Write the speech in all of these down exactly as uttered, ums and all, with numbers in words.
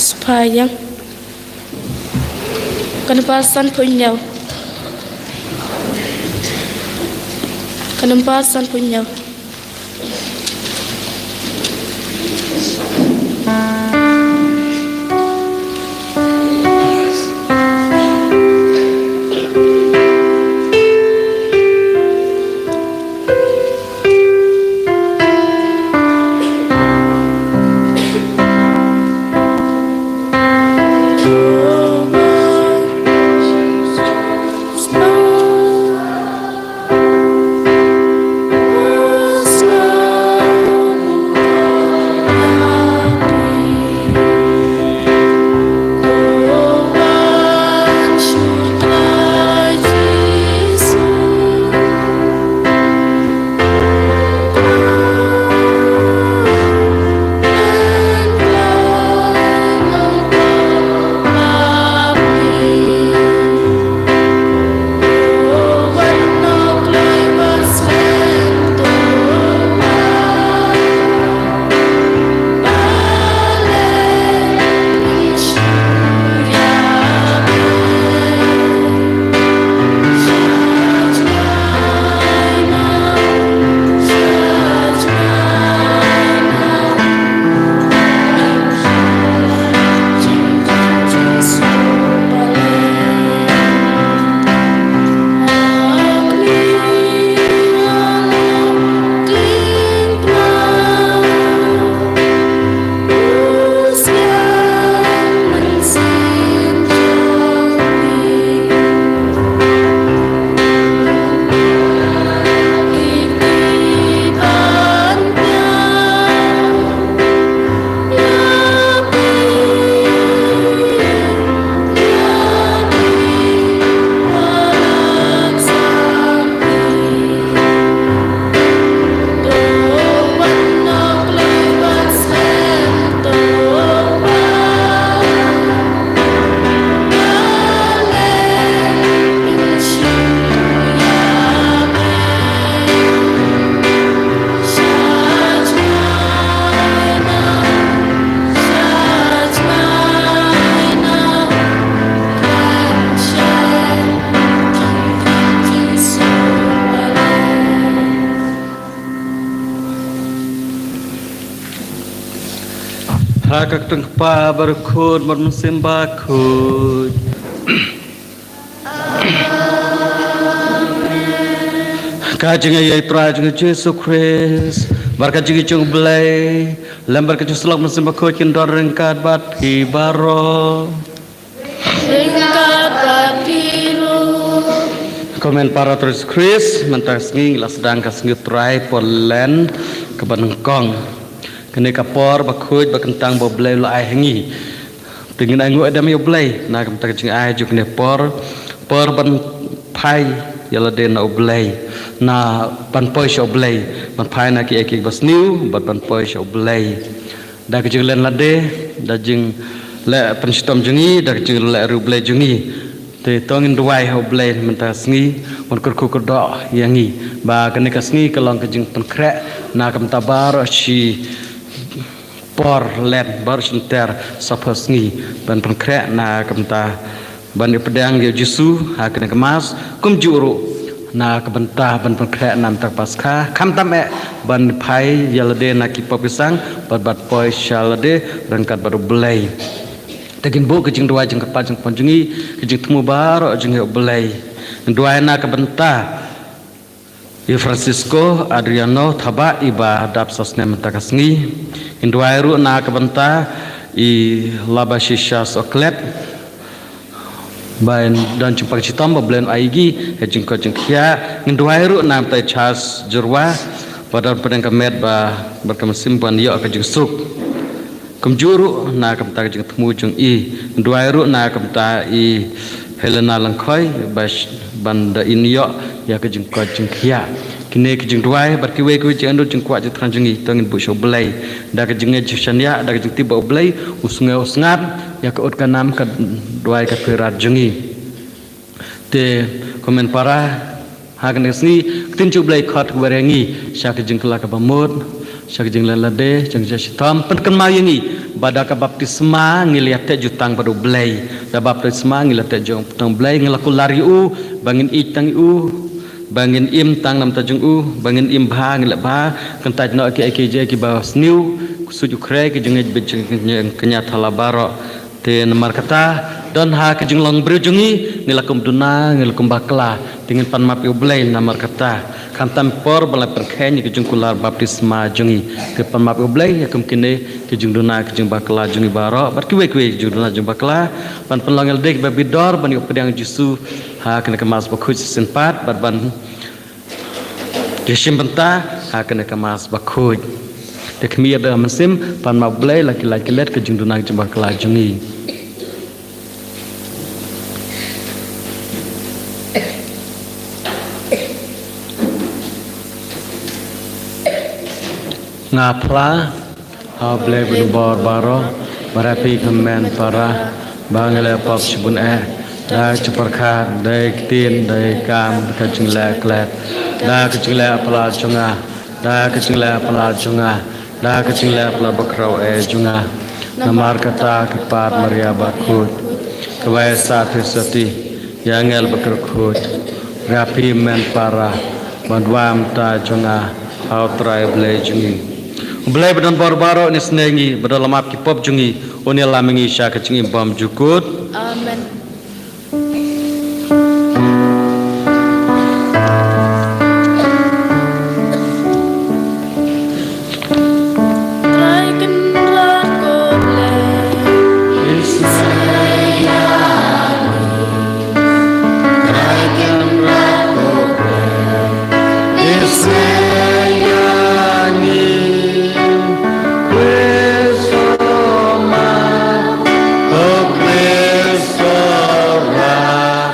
Spha ïa ka namba sanphew hynñiew. Ka namba sanphew hynñiew. Ha ka kyrteng Kpa bad Khun bad Mynsiem Bakhuid. Ka jingïaid Trai jong U Jisu Khrist bad ka jingïeit jong U Blei lem bad ka jingïasyllok Mynsiem Bakhuid kin don ryngkat bad phi baroh. Ryngkat bad phi ruh. Ko hynmen para Trai Jisu Khrist, mynta ka sngi ngi la sdang ka sngi Trai por Lent kaba nyngkong. Kane ka por bakhuid bakyntang ba U Blei u la ai ha ngi. Te ngin ai nguh ai dem ïa U Blei na ka bynta ka jingai jong kane por, por ban phai ïa lade na U Blei, na ban poi sha U Blei, ban phai na kiei kiei kiba sniew bad ban poi sha U Blei. Da ka jinglen lade, da jingleh pynshitom jong ngi, da ka jingleh ri U Blei jong ngi. Te to ngin duwai ha U Blei mynta ka sngi, ban kyrkhu kyrdoh ïa ngi ba kane ka sngi ka long ka jingpynkhreh na ka bynta baroh shi por Lent, baroh shi lynter saphew sngi, ban pynkhreh na ka bynta ban ïapdiang ïa U Jisu ha kane ka Mass, kumjuh ruh na ka bynta ban pynkhreh na ka bynta ka Paskha, khamtam eh ban phai ïa lade na ki pop ki sang bad ban poi sha lade ryngkat bad U Blei. Te ngin buh ka jingduwai jingkyrpad jingkyrpad jong ngi, ka jingthmu baroh jong ngi ha U Blei. Ngin duwai na ka bynta i Francisco Adriano Thabah iba dap saw snem mynta ka sngi. Ngin duwai ruh na ka bynta i Labashisha Soklet, ba yn don jingpang shitom ba U Blei un ai ïa ki ka jingkoit jingkhiah. Ngin duwai ruh na ka bynta i Charles Jyrwa, ba don pdeng ka met ba bad ka mynsiem ban ïoh ka jingsuk. Kumjuh ruh na ka bynta ka jingthmu jong i. Ngin duwai ruh na ka bynta i Helena Lyngkhoi, ba sh-, ban da in ïoh ïa ka jingkoit jingkhiah. Kine ki jingduwai bad kiwei kiwei jingangnud jingkwah jingthrang jong ngi, to ngin buh sha U Blei da ka jingngeit jingshaniah, da ka jingtip ba U Blei u sngew u sngap ïa ka ut ka nam, ka duwai ka pyrkhat jong ngi. Te ko hynmen para, ha kane ka sngi, ka ktien jong U Blei khot kaba ïa ngi sha ka jingkylla kaba mut. Sha ka jinglen lade, jong ka shitom, pynkynmaw ïa ngi, ba da ka baptisma ngi la ïateh jutang bad U Blei. Da baptisma ngi la ïateh jutang U Blei, ngi la kular ïa u, ba ngin ïeit tang ïa u, ba ngin im tang namar jong u, ba ngin im bha, ngin leh bha, kyntait noh ïa kiei kiei kiba sniew, u suit u khrei, ki jingngeit bad jingkñia thala baroh. Te namar kata, don ha ka jinglong briew jong ngi, ngi la kum duna, ngi la kum bakla, te ngin pan map ïa U Blei namar kata. Khamtam por ba la pyrkheiñ ïa ka jingkular baptisma jong ngi. Te pan map ïa U Blei, ïa kum kine, ka jingduna, ka jingbakla jong ngi baroh, bad kiwei kiwei ka jingduna jingbakla, ban pynlong ïa lade kiba bidor, ban ïoh pdiang Jisu, ha kane ka Mass Bakhuid shisien pat, bad ban Te shim bynta, ha kane ka Mass Bakhuid. Te khmih ïa da mynsiem, pan map Blei, la ki lait ki let, ka jingduna ka jingbakla jong ngi. Nga phla, ha U Blei ba don bor baroh, ba la pynmen para, ba ngi la pop shibun eh, da ka jingpyrkhat, da ka ktien, da ka kam, da ka jingleh klet, da ka jingleh palat jong nga, da ka jingleh palat jong nga, da ka jingleh palat bakhraw eh jong nga. Namar kata ka pat Maria Bakhuid, ka bai sa phi sati, ïa angel bakhuid, la pynmen para, ban duwai mynta jong nga, ha U Trai Blei jong ngi. U Blei ba don bor baroh un isynei ngi, ba don la map ki pop jong ngi, un ïalam ngi sha ka jingim bymjukut. Amen. Trai Kynrad ko Blei, isynei ïa ngi. Trai Kynrad ko Blei, isynei ïa ngi. Khrist u Map, u Khrist u Rak,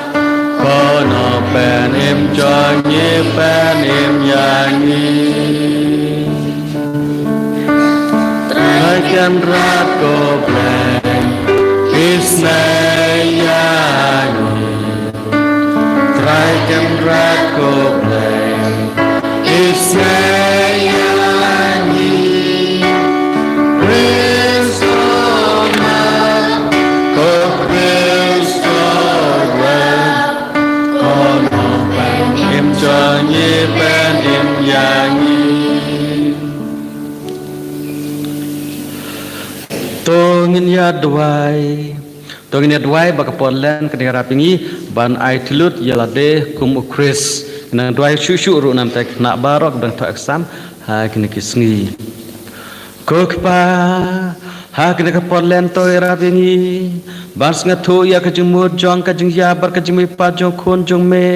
ko nong pynim jong ngi, pynim ïa ngi. Trai Kynrad ko Blei, isynei ïa ngi. Trai Kynrad ko Blei, isynei ïa ngi. Khrist u Map, ko Khrist u Rak, ko nong pynim jong ngi, pynim ïa ngi. To ngin ïa duwai. To ngin ïa duwai ba ka por len kan ïarap ïa ngi ban ai tylli lut ïa lade kum u Khrist. Ngin ïa duwai shuh shuh ruh namar ki khynnah baroh kiba dang thoh exam ha kine ki sngi. Ko Kpa, ha kane ka por len to ïarap ïa ngi ban sngewthuh ïa ka jingmut jong ka jingïap bad ka jingmihpat jong u Khun jong me.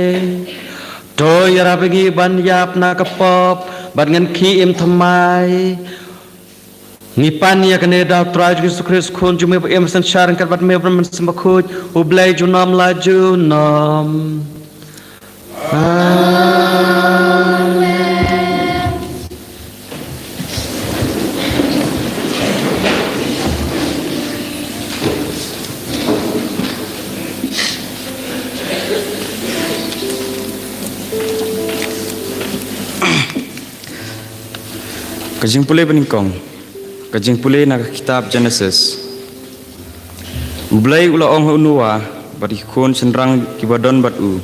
To ïarap ïa ngi ban ïap na ka pop bad ngin khie im thymmai. Ngi pan ïa kane da u Trai Jisu Khrist, u Khun jong me ba im synshar ryngkat bad me bad u Mynsiem Bakhuid, U Blei junom la junom. Amen. Ka jingpule banyngkong. Ka jingpule na ka kitab Genesis. U Blei u la ong ha u Noah bad ki khun shynrang kiba don bad u,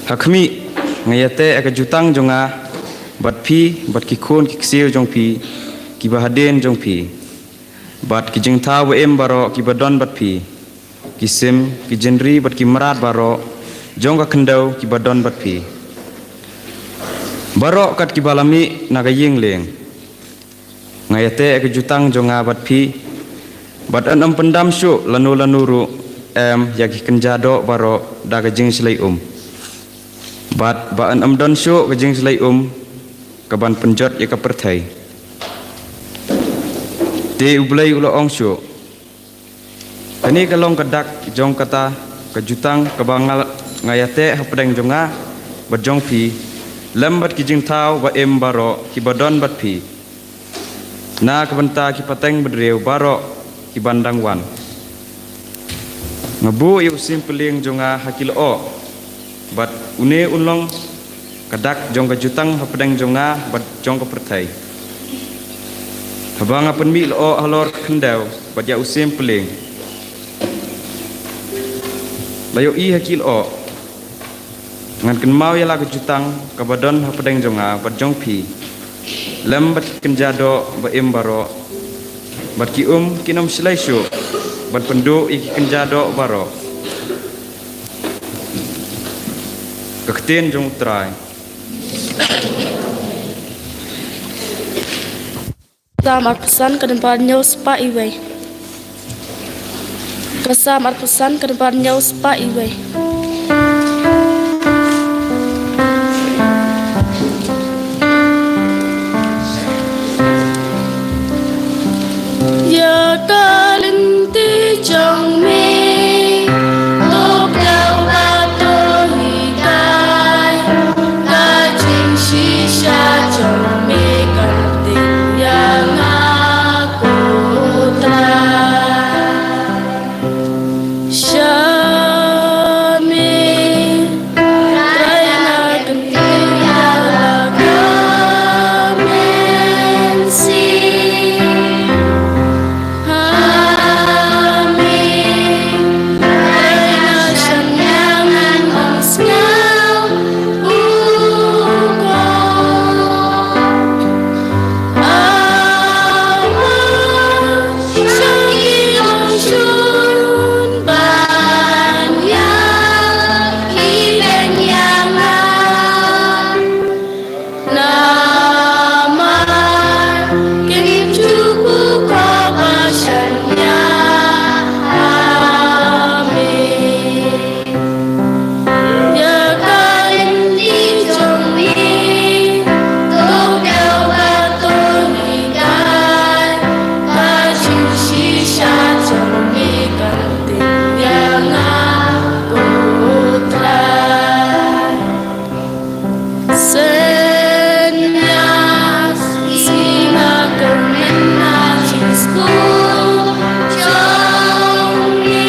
ha khmih, nga ïateh ïa ka jutang jong nga bad phi bad ki khun ki ksiew jong phi kiba hadien jong phi, bad ki jingthaw ba im baroh kiba don bad phi, ki sim, ki jingri bad ki mrad baroh jong ka khyndew kiba don bad phi, baroh kat kiba la mih na ka ïing lieng. Nga ïateh ïa ka jutang jong nga bad phi, bad yn ym pyndam shuh lano lano ruh em ïa ki kynja doh baroh da ka jingshlei um, bad ba yn ym don shuh ka jingshlei um kaban pynjot ïa ka pyrthei. Te U Blei u la ong shuh, kane ka long ka dak jong kata ka jutang kaba nga, nga ïateh hapdeng jong nga bad jong phi, lem bad ki jingthaw ba im baroh kiba don bad phi, na ka bynta ki pateng bynriew baroh kiban dang wan. Nga buh ïa u siem pyllieng jong nga ha ki lyoh, bad une un long ka dak jong ka jutang hapdeng jong nga bad jong ka pyrthei. Haba nga pynmih lyoh halor ka khyndew bad ïa u syiem plieng, la ïohi ha ki lyoh, ngan kynmaw ïa la ka jutang kaba don hapdeng jong nga bad jong phi, lem bad ki kynja doh ba im baroh, bad ki um kin ym shlei shuh ban pynduh ïa ki kynja doh baroh. Ka ktien jong U Trai. Salm arphew san, ka dei ban ñiew spah iwei. Ka Salm arphew san, ka dei ban ñiew spah iwei. Ïa ka lynti jong me, to kdew bad to hikai, ka jingshisha jong me kan tip ïa nga, ko Trai. Sha me, Trai, nga kyntiew ïa la ka mynsiem. Ha me, Trai, nga shaniah, ngan ym sngew u kong. Ama, sha ki longshun ban ïa ki beiñ ïa nga. Namar kim ju kup ïa ka shaniah. Amen. Ïa ka lynti jong me, to kdew bad to hikai, ka jingshisha jong me kan tip ïa nga, ko Trai. Synñias ïa nga kyrmen na jingsuk jong me.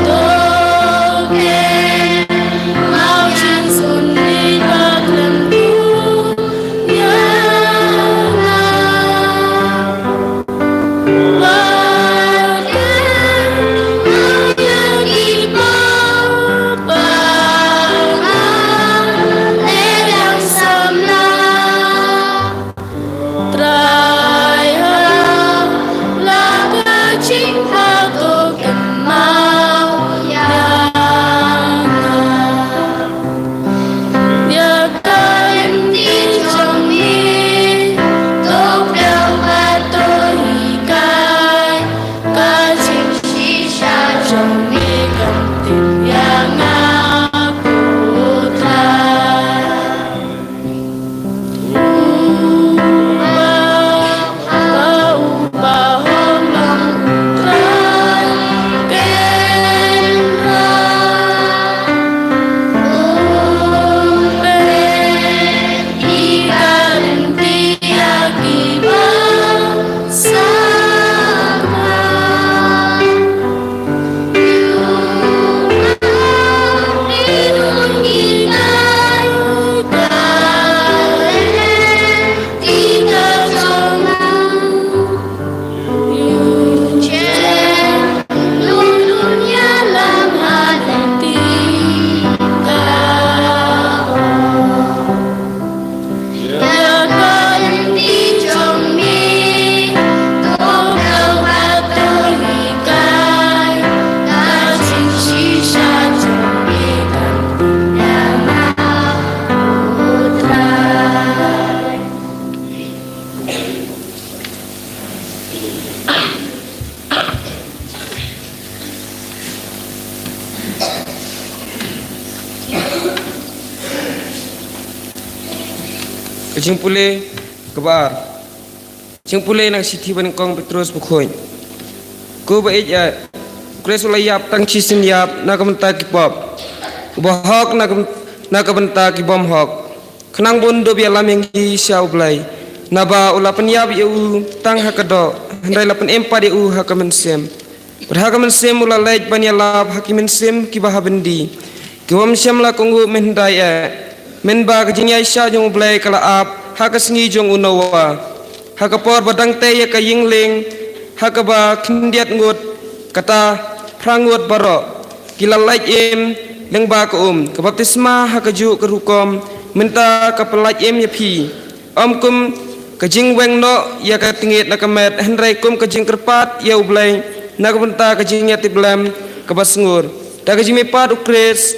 To kynmaw jingsngewbha khlem pynïap ïa nga. Ïa ka lynti jong me, to kdew bad to hikai, ka jingshisha jong me kan tip ïa nga, ko Trai. Ka jingpule kaba ar. Jingpule na ka shithi ba nyngkong Petros bakhuid. Ko ba ïeit, eh, U Khrist u la ïap tang shisien ïap na ka bynta ki pop, u ba hok na ka, na ka bynta ki bym hok, khnang ba un dup ïalam ïa ngi sha U Blei. Naba u la pynïap ïa u tang ha ka doh, hynrei la pynim pat ïa u ha ka mynsiem. Bad ha ka mynsiem u la leit ban ïalap ha ki mynsiem kiba ha byndi, ki bym shym la kohnguh mynhyndai eh. Mynba ka jingïaishah jong U Blei ka la ap ha ka sngi jong u Noah, ha ka por ba dang tei ïa ka ïing lieng, ha kaba khyndiat ngut, kata phra ngut baroh ki la lait im lyngba ka um ka baptisma ha kajuh ka rukom mynta ka pyllait im ïa phi. Ym kum ka jingweng noh ïa ka tngied na ka met, hynrei kum ka jingkyrpad ïa U Blei na ka bynta ka jingïatiplem kaba sngur da ka jingmihpat U Khrist,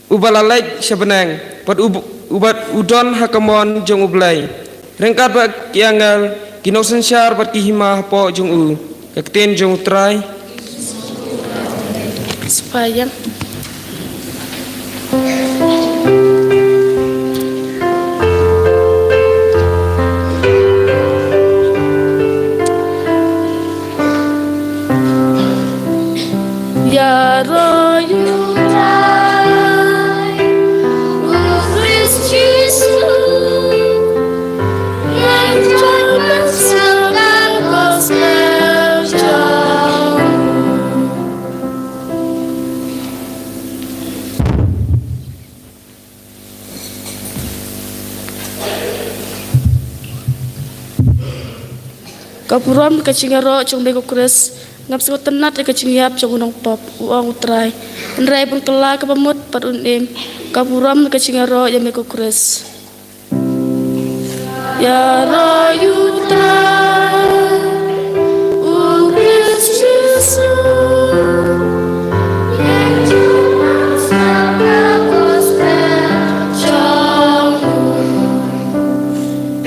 uba la leit sha bneng, bad u, u, bad u don ha ka mon jong U Blei, ryngkat bad ki angel, ki nongsynshar bad ki hima hapoh jong u. Ka ktien jong U Trai. Spah ïa. Ïaroh ïa U Trai, U Khrist Jisu, ïa ka gospel jong u. Ka burom ka jingïaroh jong me ko Khrist, ngam sngewtynnat ïa ka jingïap jong u nongpop, u ong U Trai. Hynrei bun kylla kaba mut bad un im. Ka burom ka jingïaroh ïa me ko Khrist. Ïaroh ïa U Trai, U Khrist Jisu, ïa ka gospel jong u.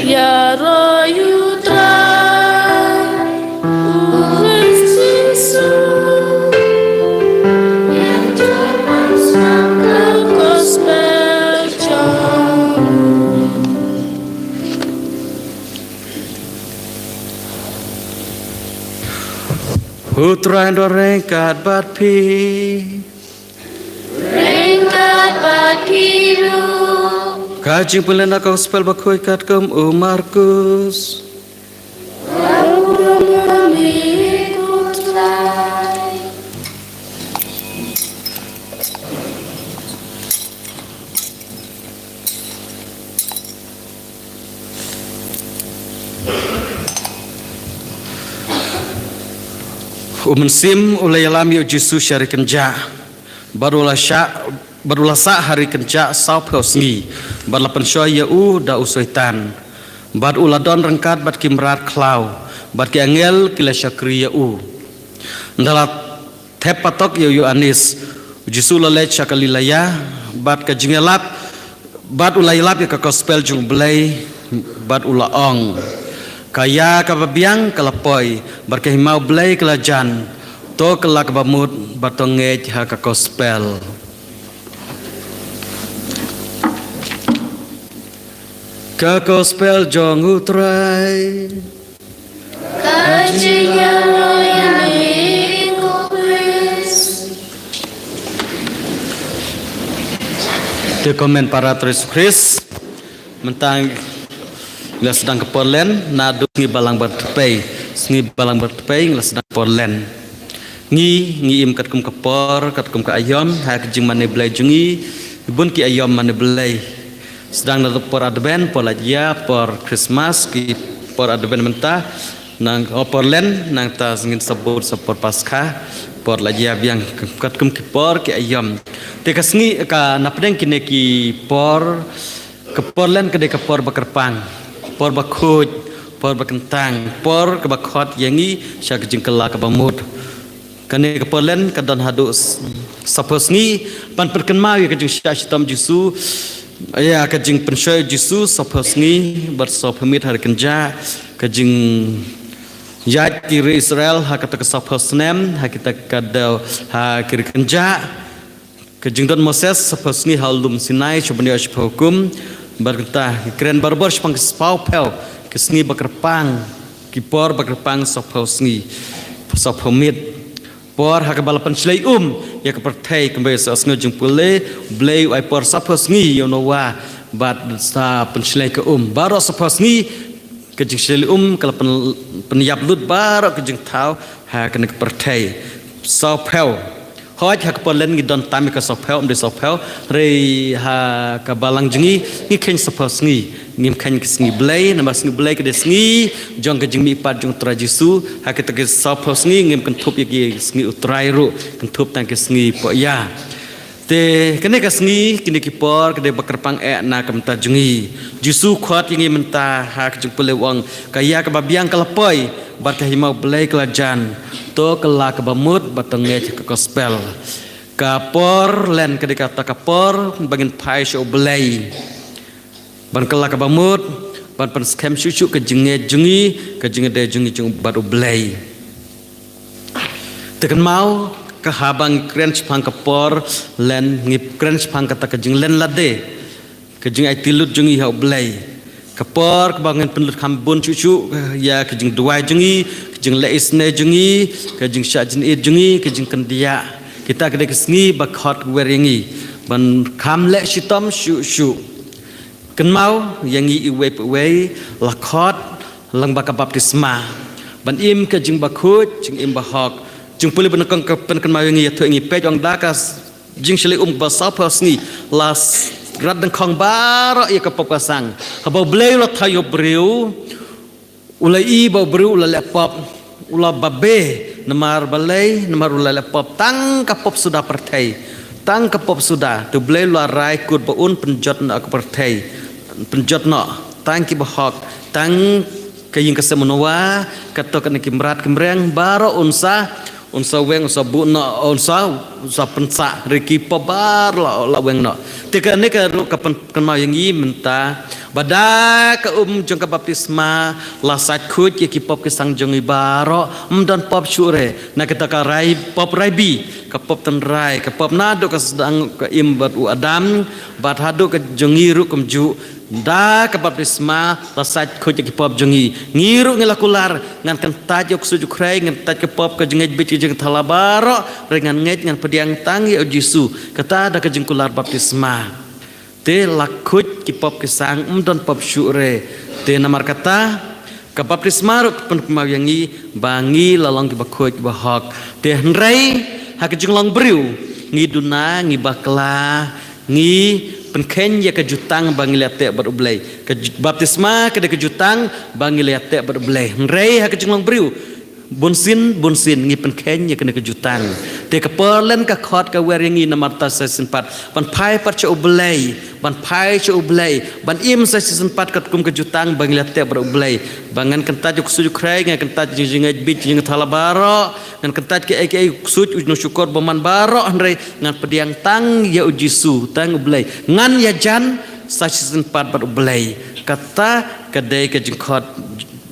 Ïaroh ïa U Trai, U Khrist Jisu, ïa ka gospel jong u. U Trai un don ryngkat bad phi. Ryngkat bad phi ruh. Ka jingpynleit na ka gospel bakhuid katkum u Markus. U Mynsiem u la ïalam ïa u Jisu sha ri kynjah. Bad u la shah, bad u la sah ha ri kynjah sawphew sngi, bad la pynshoi ïa u da u Soitan. Bad u la don ryngkat bad ki mrad khlaw, bad ki angel ki la shakri ïa u. Ynda la thep patok ïa u Ïoannis, u Jisu u la leit sha Galilea, bad ka jingïalap, bad u la ïalap ïa ka gospel jong U Blei, bad u la ong: Ka ïa kaba biang ka la poi, bad ka hima U Blei ka la jan. To kylla kaba mut, bad to ngeit ha ka gospel. Ka gospel jong U Trai. Ka jingïaroh ïa me ko Khrist. Te kmen para Trai Jisu Khrist. Mynta ngi la sdang ka por len, naduh sngi Balang Bathymmai. Sngi Balang Bathymmai ngi la sdang ka por len. Ngi, ngi im katkum ka por, katkum ka aïom, ha ka jingmane Blei jong ngi, bun ki aïom mane Blei. Sdang na por Advent, por Lait Ïa, por Christmas, ki por Advent mynta, nang, oh, por Lent, nangta ngin sa bud sa por Paskha, por Lait Ïa biang, katkum ki por ki aïom. Te ka sngi, ka napdeng kine ki por, ka por Lent ka dei ka por ba kyrpang, por ba khuid, por ba kyntang, por kaba khot ïa ngi sha ka jingkylla kaba mut. Kane ka por Lent ka don haduh s-, sawphew sngi, ban pynkynmaw ïa ka jingshah shitom Jisu, ïa ka jingpynshoi Jisu sawphew sngi, bad sawphew miet ha ri kynjah, ka jingïaid ki ri Israel ha kata ka sawphew snem, ha kita ka dew, ha ki ri kynjah. Ka jingdon Moses sawphew sngi ha u lum Sinai, sha ban ïoh shiphew hukum, bad kata, ki kren barabor shaphang ki sawphew, ki sngi ba kyrpang, ki por ba kyrpang sawphew sngi, sawphew miet. Por ha kaba la pynshlei um ïa ka pyrthei, kumba sa sngew jingpule, Blei u ai por sawphew sngi ïa u Noah, bad sa pynshlei ka um. Baroh sawphew sngi, ka jingshlei um, ka la pyn-, pynïap lut baroh ka jingthaw, ha kane ka pyrthei. Sawphew. Hooid, ha ka por len ngi don tam ïa ka sawphew, ym dei sawphew, hynrei ha ka balang jong ngi, ngi kheiñ sawphew sngi. Ngim kheiñ ka sngi Blei, namar sngi Blei ka dei sngi jong ka jingmihpat jong u Trai Jisu. Ha kita ki sawphew sngi ngim kynthup ïa ki sngi u Trai ruh, kynthup tang ki sngi poh ïa. Te kane ka sngi, kine ki por ka dei ba kyrpang eh na ka bynta jong ngi. Jisu khot ïa ngi mynta ha ka jingpule u ong, ka ïa kaba biang ka la poi, bad ka hima u Blei ka la jan. To kylla kaba mut bad to ngeit ha ka gospel. Ka por len ka dei kata ka por ba ngin phai sha u Blei, ban kylla kaba mut, ban pynskhem shuh shuh ka jingngeit jong ngi, ka jingïadei jong ngi jong bad u Blei. Te kynmaw, ka haba ngi kren shaphang ka por len, ngi kren shaphang kata ka jinglen lade, ka jingaiti lut jong ngi ha u Blei. Ka por kaba ngin pynlut kham bun shuh shuh ïa ka jingduwai jong ngi, ka jingleh isynei jong ngi, ka jingshah jingit jong ngi, ka jingkyndiah. Kita ka dei ka sngi ba khot wer ïa ngi ban kham leh shitom shuh shuh. Kynmaw, ïa ngi iwei pa iwei la khot lyngba ka baptisma ban im ka jingbakhuid, jingim bahok. Jingpule ba nyngkong ka pynkynmaw ïa ngi, ïathuh ïa ngi, peit, ong da ka jingshylli um ba sawphew sngi la s-, rat dyngkhong baroh ïa ka pop ka sang. Haba u Blei u la thaw ïa u briew, u la ïohi ba u briew u la leh pop, u la babe. Namar balei? Namar u la leh pop tang ka pop suda pyrthei, tang ka pop suda. Te u Blei u la rai kut ba un pynjot noh ka pyrthei, pynjot noh tang ki bahok, tang ka ïing ka sem u Noah, kato kane ki mrad ki mreng baroh un sa, un sa weng, un sa buh noh, un sa, un sa pynsah, hynrei ki pop baroh la, la weng noh. Te kane ka ruh ka pynkynmaw ïa ngi mynta ba da ka um jong ka baptisma la sait khuid ïa ki pop ki sang jong ngi baroh, ym don pop shuh re. Na kata ka rai, pop raibi, ka pop tynrai, ka pop naduh ka sdang ka im bad u Adam, bad haduh ka jong ngi ruh kumjuh. Da ka baptisma la sait khuid ïa ki pop jong ngi. Ngi ruh ngi la kular, ngan kyntait ïa u ksuid u khrei, ngan kyntait ka pop ka jingngeit bit ka jingthala baroh, hynrei ngan ngeit ngan pdiang tang ïa u Jisu. Kata da ka jingkular baptisma. Te la khuid ki pop ki sang, ym don pop shuh re. Te namar kata, ka baptisma ruh ka pynkynmaw ïa ngi ba ngi la long ki bakhuid ki bahok. Te hynrei ha ka jinglong briew, ngi duna, ngi bakla, ngi pynkheiñ ïa ka jutang ba ngi la ïateh bad u Blei. Ka ju-, baptisma ka dei ka jutang ba ngi la ïateh bad u Blei. Hynrei ha ka jinglong briew, bunsien, bunsien ngi pynkheiñ ïa kane ka jutang. Te ka por len ka khot ka wer ïa ngi namar ta sa shisien pat ban phai pat sha u Blei, ban phai sha u Blei, ban im sa shisien pat katkum ka jutang ba ngi la ïateh bad u Blei. Ba ngan kyntait ïa u ksuid u khrei, ngan kyntait ïa ka jingngeit bit ka jingthala baroh, ngan kyntait kiei kiei, u ksuid u jingshukor bymman baroh, hynrei ngan pdiang tang ïa u Jisu, tang u Blei. Ngan ïajan sa shisien pat bad u Blei. Kata ka dei ka jingkhot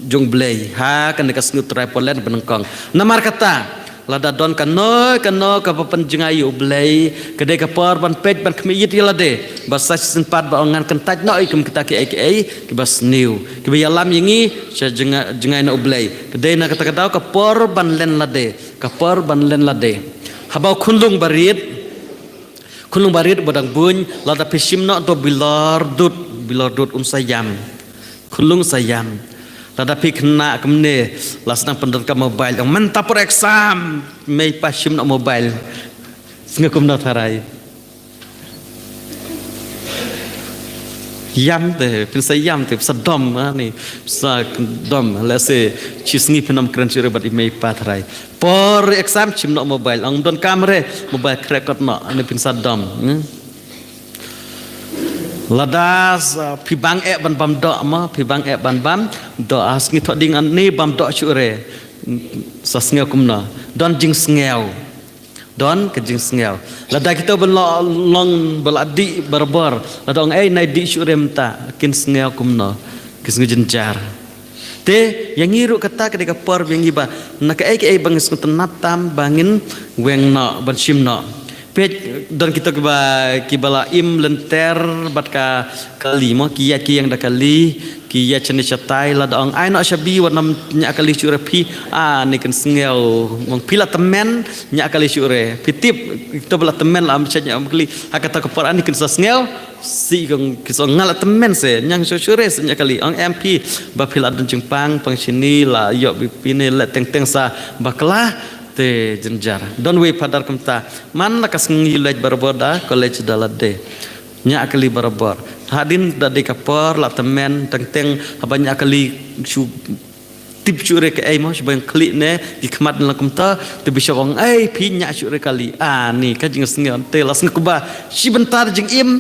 jong u Blei ha kane ka sngi u Trai por len ba nyngkong. Namar kata, lada don kano kano kaba pynjngai ïa u Blei, ka dei ka por ban peit ban khmih ïit ïa lade ba sa shisien pat ba ong ngan kyntait noh ïa kum kita kiei kiei kiba sniew, kiba ïalam ïa ngi sha jngai, jngai na u Blei. Ka dei na kata ka daw ka por ban len lade, ka por ban len lade. Haba u khunlung barit, khunlung barit ba dang buiñ, lada phi shim noh da u bilor dud, bilor dud un sa ïam. Khunlung sa ïam. Lada phi khynnah kumne, la sdang pyndonkam mobile, ong mynta por exam, mei pa shim noh mobile. Sngew kumno tharai? Ïam te, phin sa ïam te, phin sa dom, ha, ni, phin sa dom, lehse shi sngi phin ym kren shuh re bad i mei i pa tharai. Por exam shim noh mobile, ong ym donkam re, mobile khreh kot noh, ani phin sa dom, hmm? Lada sa phi bang eh ban bam doh mo, phi bang eh ban bam doh, ha sngi thoh ding ani bam doh shuh re. Sa sngew kumno? Don jingsngew. Don ka jingsngew. Lada kita ba la long ba la dih barabor, lada ong ei nai dih shuh re mynta, kin sngew kumno? Kin sngew jynjar. Te ïa ngi ruh kata ka dei ka por ba ïa ngi ba na kaei kaei ba ngin sngewtynnat tam ba ngin weng noh, ban shim noh. Peit, don kita kiba, kiba la im lynter bad ka kali mo, ki ïaid ki ïeng da kali, ki ïaid shane shatai, lada ong ai noh shabi wat nym ñiah kali shuh re phi. Ani kin sngew, ong phi la tymmen, ñiah kali shuh re. Phi tip, kita ba la tymmen la ym shait ñiah kali. Ha kata ka por ani kin sa sngew, sih kong ki song nga la tymmen se, ñiah shuh shuh re, sa ñiah kali. Ong em phi, ba phi la don jingpang, pang shini, la ïoh bit phi ne, leh teng teng sa bakla. Te jynjar. Don wei phadar kumta. Man la ka sngi leit barabor da college da lade. Ñiah kali barabor. Hadien da dei ka por la tymmen teng teng haba ñiah kali shu tip shu re kaei mo shu bang khlieh ne ki khmat la kumta te bishop ong ei phi ñiah shu re kali. Ani ka jingsngew te la sngew kaba shi bynta jingim.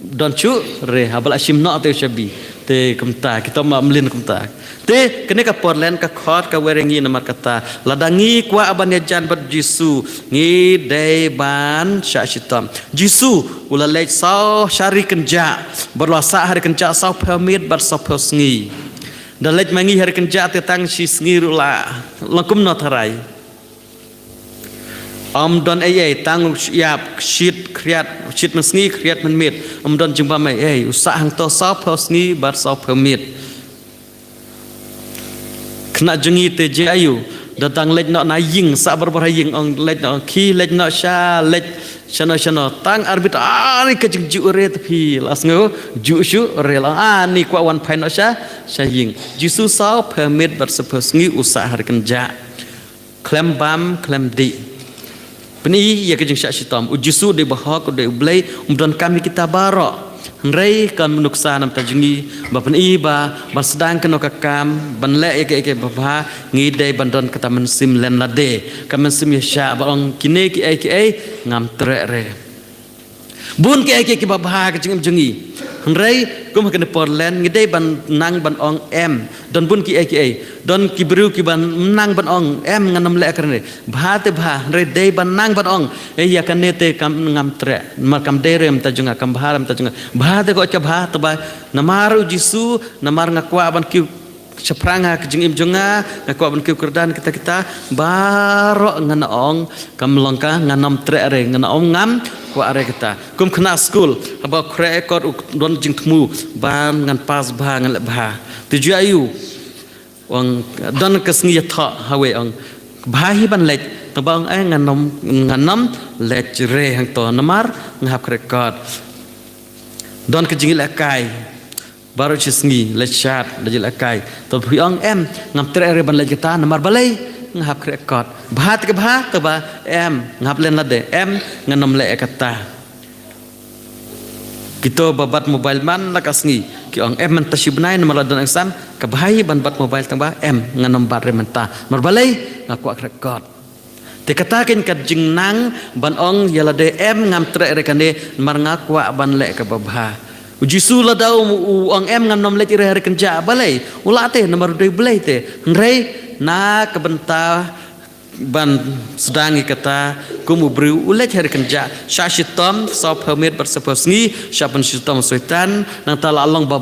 Don shu re haba la shim noh te u shabi. Te kumta kita ma mlien kumta. Te kane ka por len ka khot ka wer ïa ngi namar kata lada ngi kwah ban ïajan bad Jisu ngi dei ban shah shitom. Jisu u la leit saw sha ri kynjah bad la sah ha ri kynjah saw phew miet bad saw phew sngi. Da leit ma ngi ha ri kynjah te tang shi sngi ruh la long kumno tharai. Ym don ei ei tang u ïap shit khriat shit mynsngi khriat mynmiet ym don jingbam ei ei u sah hangto saw phew sngi bad saw phew miet. Khynnah jong ngi te jia aiu da dang leit noh na ïing sah barabor ha ïing ong leit noh ong ki leit noh sha leit shano shano tang arbit ani ka jingjuh re te phi la sngew juh shuh re la ani kwah wan phai noh sha sha ïing. Jisu saw phew miet bad saw phew sngi u sah ha ri kynjah. Khlem bam khlem dih. Pyni ïa ka jingshah shitom u Jisu dei bahok u dei u Blei um don kam ïa kita baroh. Hynrei kan mynuksa namta jong ngi ba pyni ba ban sdang kano ka kam ban leh ïa ka ïa ka babha ngi dei ban don kata mynsiem len lade ka mynsiem ïa shah ba ong kine ki ei ki ei ngam treh re. Bun ki ei ki ei kiba bha ka jingim jong ngi. Hynrei kum ha kane por len ngi dei ban nang ban ong em. Don bun ki ei ki ei. Don ki briew kiba nang ban ong em ngan ym leh kane. Bha te bha hynrei dei ban nang ban ong ei ïa kane te kam ngam treh. Namar kam dei re mynta jong nga kam bha re mynta jong nga. Bha te ko ka bha te ba namar u Jisu namar nga kwah ban kiew shaphrang ha ka jingim jong nga nga kwah ban kiew kyrdan kita kita baroh ngan ong kam long ka ngan ym treh re ngan ong ngam kwah re kita. Kum khynnah skul haba khreh kot u don jingthmu ban ngan pass bha ngan leh bha. Te jia aiu ong don ka sngi ïathoh ha wei ong bha hi ban leit tang ba ong ai ngan ym ngan ym leit re hangto namar nga hap khreh kot. Don ka jingïalehkai baroh shi sngi leit shad da jingïalehkai. To phi ong em ngam treh re ban leit kata namar balei nga hap khreh kot. Bha te ka bha te ba em nga hap len lade em ngan ym leh kata. Kito ba bat mobile man la ka sngi ki ong em mynta shi bnai namar la don exam ka bha hi ban bat mobile tang ba em ngan ym bat re mynta namar balei nga kwah khreh kot. Te kata kein ka jingnang ban ong ïa lade em ngam treh re kane namar nga kwah ban leh kaba bha. U Jisu lada u ong em ngam nym leit re ha ri kynjah balei u lah te namar u dei Blei te hynrei na ka bynta ban sdang ïa kata kum u briew u leit ha ri kynjah shah shitom saw phew miet bad saw phew sngi shah pynshitom u Soitan nangta la long ba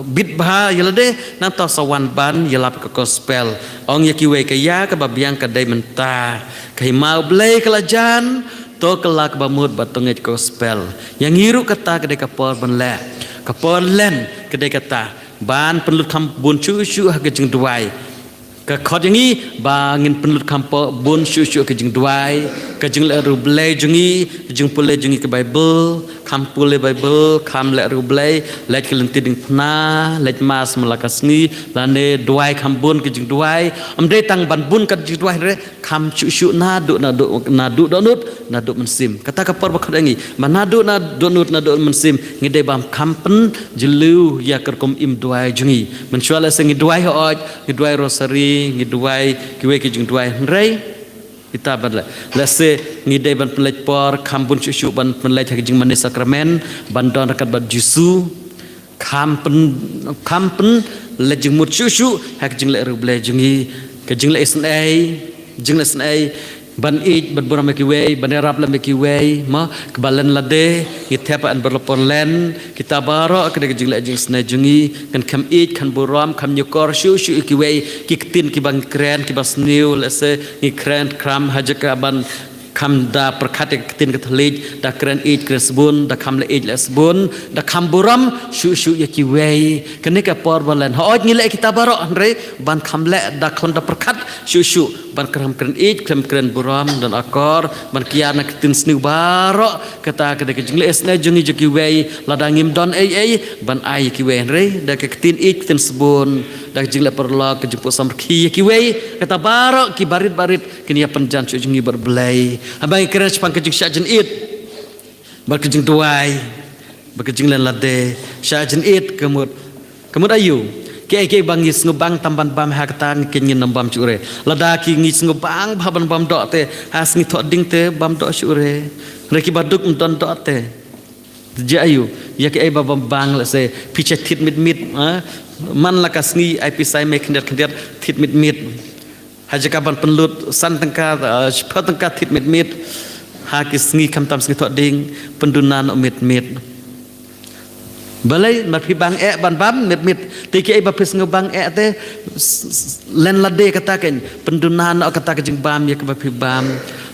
bit bha ïa lade nangta sa wan ban ïalap ka gospel. Ong ïa kiwei ka ïa kaba biang ka dei mynta. Ka hima u Blei ka la jan to ka la kaba mut ba to ngeit gospel. Ïa ngi ruh kata ka dei ka por ban leh ka por len ka dei kata ban pynlut kham bun shuh shuh ha ka jingduwai. Ka khot ïa ngi ba ngin pynlut kham bun shuh shuh ka jingduwai ka jingleh riewblei jong ngi ka jingpule jong ngi ka Baibl. Kham pule Baibl kham leh riewblei leit ka lynti diengphna leit mass man la ka sngi lane duwai kham bun ka jingduwai. Ym dei tang ban bun ka jingduwai re kham shuh shuh naduh naduh naduh dohnud naduh mynsiem. Kata ka por ba khot ïa ngi ba naduh naduh dohnud naduh mynsiem ngi dei ban kham pynjylliew ïa ka rukom im duwai jong ngi. Mynshuwa lehse ngi duwai hooid ngi duwai rosary ngi duwai kiwei ki jingduwai hynrei kita ban leh lehse ngi dei ban pynleit por kham bun shuh shuh ban pynleit ha ka jingmane sakramen ban don ryngkat bad Jisu. Kham pyn kham pynleit jingmut shuh shuh ha ka jingleh riewblei jong ngi ka jingleh isynei jingleh isynei ban ïeit ban burom ïa kiwei ban ïarap lem ïa kiwei ma kaba len lade. Ngi thep ha en bad la por len kita baroh ka dei ka jingleh jingisynei jong ngi kan kham ïeit kan burom kham ñiukor shuh shuh ïa kiwei ki ktien kiba ngi kren kiba sniew lehse ngi kren kram ha jaka ban kham da pyrkhat ïa ka ktien ka thylliej da kren ïeit kren sbun da kham leh ïeit leh sbun da kham burom shuh shuh ïa kiwei. Kane ka por ba len hooid ngi leh kita baroh hynrei ban kham leh da khlem da pyrkhat shuh shuh. ban kren kren ïeit, kren kren burom, don akor ban kiar na ka ktien sniew baroh. Kata ka dei ka jingleh isynei jong ngi jong kiwei, lada ngim don ei ei ban ai ïa kiwei, hynrei da ka ktien ïeit, ktien sbun, da ka jingleh paralok, ka jingpyrshang ïa kiwei, kata baroh ki barit barit kin ïa pynjan shuh jong ngi bad U Blei. Haba ngi kren shaphang ka jingshah jingit bad ka jingduwai bad ka jinglen lade, shah jingit, ka mut, ka mut aïu? Kiei kiei ba ngi sngewbang tam ban bam, ha kata ngi kin, ngin ym bam shuh re. Lada ki ngi sngewbang bha ban bam doh te, ha sngi Thohdieng te bam doh shuh re. Re kiba duk ym don doh te. Te jia aïu? Ïa kiei ba bam bang, lehse phi shah thied mit mit, ha? Man la ka sngi ai pisa ïa me khyndiat khyndiat, thied mit mit. Ha jaka ban pynlut san tyngka, eh, shiphew tyngka, thied mit mit. Ha ki sngi khamtam sngi Thohdieng, pynduna noh mit mit. Balei? Namar phi bang eh ban bam mit mit. Te kiei ba phi sngewbang eh te, s-, s-, len lade kata kein. Pynduna noh kata ka jingbam ïa kaba phi bam.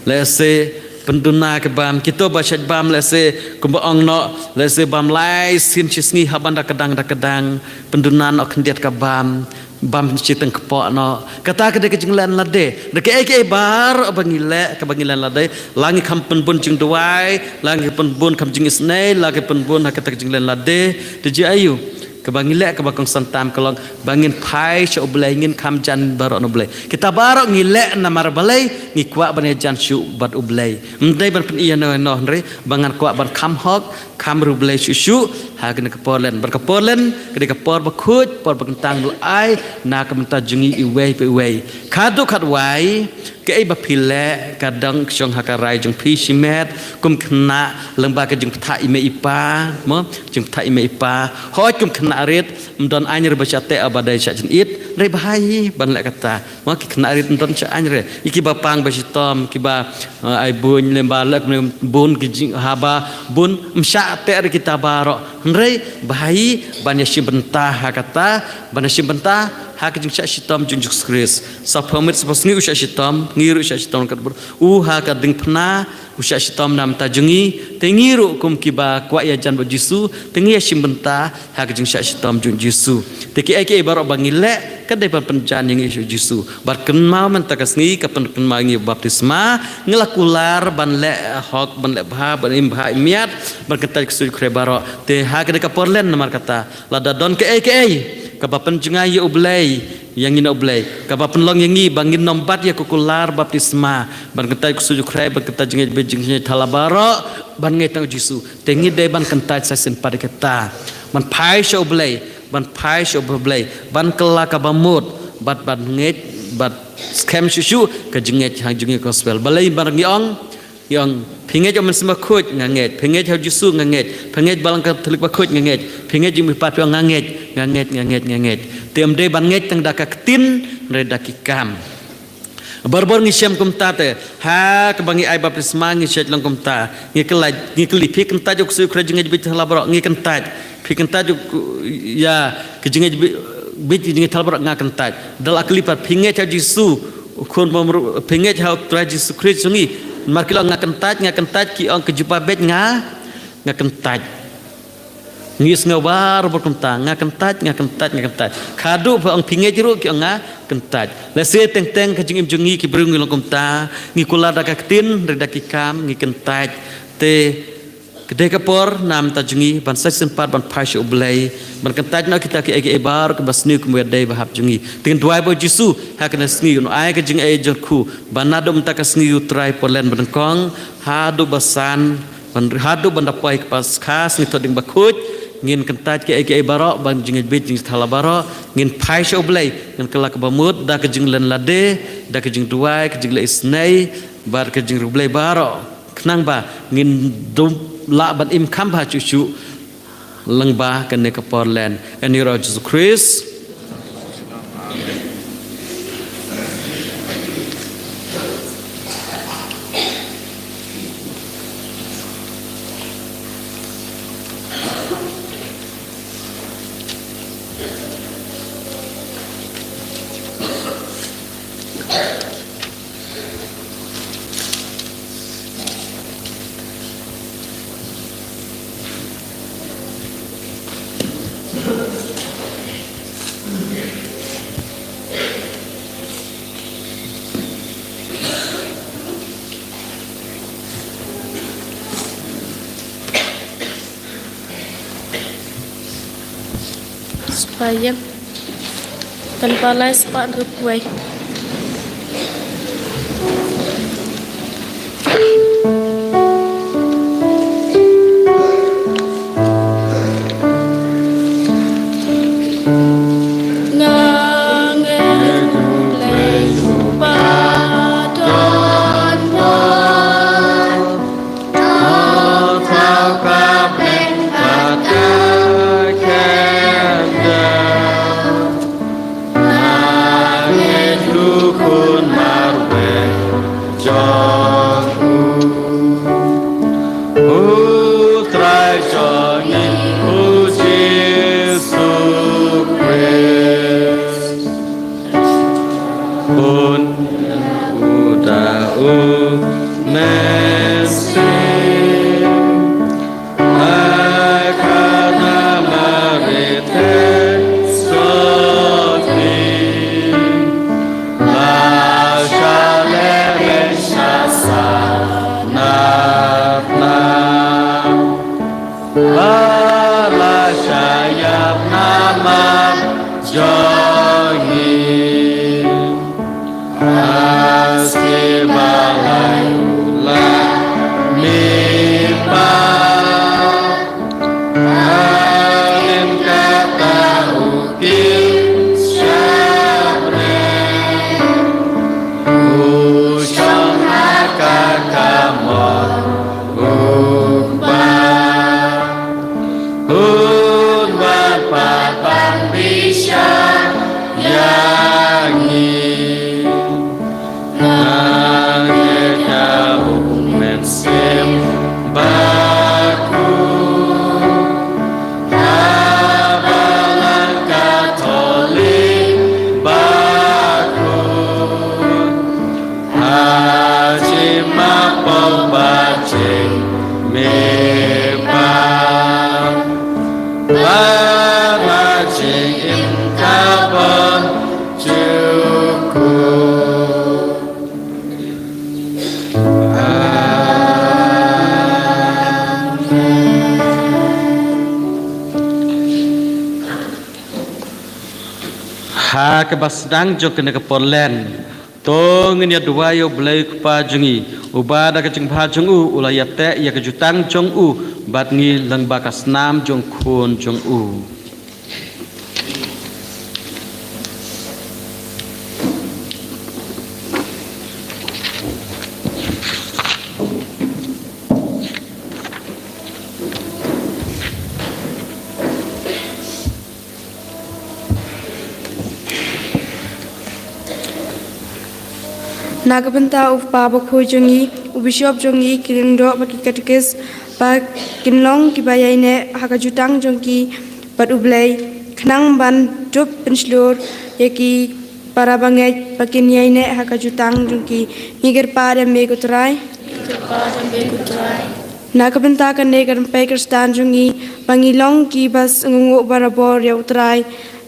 Lehse pynduna ka bam. Kito ba shait bam, lehse kumba ong noh, lehse bam lai sien shi sngi, ha ban da kdang da kdang. Pynduna noh khyndiat ka bam. Bam shi tang kpoh noh. Kata ka dei ka jinglen lade. Da kiei kiei baroh ba ngi leh, kaba ngi len lade, la ngi kham pynbun jingduwai, la ngi pynbun kham jingisynei, la ngi pynbun ha kata ka jinglen lade. Te jia aïu? Kaba ngi leh kaba kongsan tam ka long ba ngin phai sha U Blei, ngin kham jan baroh na U Blei. Kita baroh ngi leh namar balei? Ngi kwah ban ïa jan shuh bad U Blei. Ym dei ban pyni ïano ïano, hynrei ba ngan kwah ban kham hok, kham riewblei shuh shuh ha kane ka por len. Bad ka por len ka dei ka por bakhuid, por ba kyntang ba la ai na ka bynta jong ngi iwei pa iwei. Khadduh khatwai, kaei ba phi leh ka dang shong ha ka rai jong phi shimet, kum khynnah lyngba ka jingpyntha i mei i pa, mo, jingpyntha i mei i pa. Hooid, kum khynnah rit ym don aiñ re ba shah teh, ba dei shah jingit, re bha hi ban leh kata. Mo, ki khynnah rit ym don shah aiñ re. I kiba pang ba shitom, kiba, eh, ai buiñ lyngba leh kumne, bun ki jing, haba bun ym shah teh re kita baroh. Hynrei bha hi ban ïa shim bynta ha kata, ban ïa shim bynta ha ka jingshah shitom jong Jisu Khrist. Sa pyrmit sa pyrsngi u shah shitom, ngi ruh u shah shitom katba u ha ka diengphna u shah shitom na ka bynta jong ngi, te ngi ruh kum kiba kwah ïa jan bad Jisu, te ngi ïa shim bynta ha ka jingshah shitom jong Jisu. Te kiei kiei baroh ba ngi leh ka dei ban pynjan ïa ngi sha Jisu. Bad kynmaw mynta ka sngi ka pynkynmaw ïa ngi baptisma, ngi la kular ban leh hok, ban leh bha, ban im bha im miat, ban kyntait ksuid khreh baroh. Te ha kane ka por len namar kata, lada don kaei kaei kaba pynjngai ïa U Blei, ïa ngi na U Blei, kaba pynlong ïa ngi ba ngin ym bat ïa ka kular baptisma, ban kyntait ksuid khreh, ban kyntait jingngeit beit jingngeit thala baroh, ban ngeit tang Jisu. Te ngi dei ban kyntait sa shisien pat ïa kata. Ban phai sha U Blei, ban phai sha U Blei, ban kylla kaba mut, bad ban ngeit, bad skhem shuh shuh ka jingngeit ha jong ngi gospel. Balei ban ngi ong, ngi ong, phi ngeit ha u Mynsiem Bakhuid, nga ngeit. Phi ngeit ha u Jisu, nga ngeit. Phi ngeit Balang Katholik Bakhuid, nga ngeit. Phi ngeit jingmihpat, phi ong, nga ngeit, nga ngeit, nga ngeit, nga ngeit. Te ym dei ban ngeit tang da ka ktien, hynrei da ki kam. Barabor ngi shem kumta te, ha kaba ngi ai baptisma ngi shait long kumta. Ngi kylli, ngi kylli, phi kyntait ïa u ksuid khreh jingngeit beit thala baroh? Ngi kyntait. Phi kyntait ïa u, ïa ka jingngeit beit, beit jingngeit thala baroh? Nga kyntait. Da la kylli pat, phi ngeit ha Jisu, u Khun bymruh, phi ngeit ha u Trai Jisu Khrist jong ngi? Namar ki la ong nga kyntait, nga kyntait, ki ong ka jubab beit nga, nga kyntait. Ngi sngew barabor kumta, nga kyntait, nga kyntait, nga kyntait. Khadduh phi ong phi ngeit ruh, ki ong nga kyntait. Lehse teng teng ka jingim jong ngi ki briew ngi long kumta, ngi kular da ka ktien, re da ki kam, ngi kyntait. Te ka dei ka por na ka bynta jong ngi ban sa shisien pat ban phai sha U Blei, ban kyntait noh kita kiei kiei baroh kiba sniew kumba dei ba hap jong ngi. Te ngin duwai bad u Jisu ha kane ka sngi, un ai ka jingaiei jong u, ba naduh mynta ka sngi U Trai por len ba nyngkong haduh ba san, ban, haduh ban da poi ka Paskha, sngi Thohdieng Bakhuid, ngin kyntait kiei kiei baroh, ban jingngeit beit jingngeit thala baroh, ngin phai sha U Blei, ngin kylla kaba mut da ka jinglen lade, da ka jingduwai, ka jingleh isynei, bad ka jingriewblei baroh. Khnang ba ngin dup lah ban im kham bha shuh shuh lyngba kane ka por len. Ïa u Jisu Khrist. Payam. Kan palai spah rup wai. U Trai jong ngi, U Jisu Khrist. Un u da u mynsiem. Ai ka na Mari te soti. La sha le ben sha sa na na. Ba la sha ïap namar jong ngi. Aski ba la ïoh la mih pat. Hadien kata u kit shaphrang. U shong ha ka kamor u Kpa. Un wan pat ban bishar ïa ngi. Nga ngeit ïa u Mynsiem Bakhuid. Ha Balang Katholik bakhuid. Ha jingmap bad jingmihpat. Bad ha jingim ka bym jukut. Amen. Ha kaba sdang jong kane ka por len, to ngin ïa duwai ïa U Blei Kpa jong ngi, uba da ka jingbha jong u, u la ïateh ïa ka jutang jong u bad ngi lyngba ka snam jong u Khun jong u. Na ka bynta u Kpa Bakhuid jong ngi, u Bishop jong ngi, ki lyngdoh bad ki katekis, ba kin long kiba ïaineh ha ka jutang jong ki bad U Blei, khnang ban dup pynshlur ïa ki para bangeit ba kin ïaineh ha ka jutang jong ki. Ngi kyrpad ïa me ko Trai. Ngi kyrpad ïa me ko Trai. Na ka bynta kane ka rympei Khristan jong ngi, ba ngi long kiba sngewnguh barabor ïa u Trai,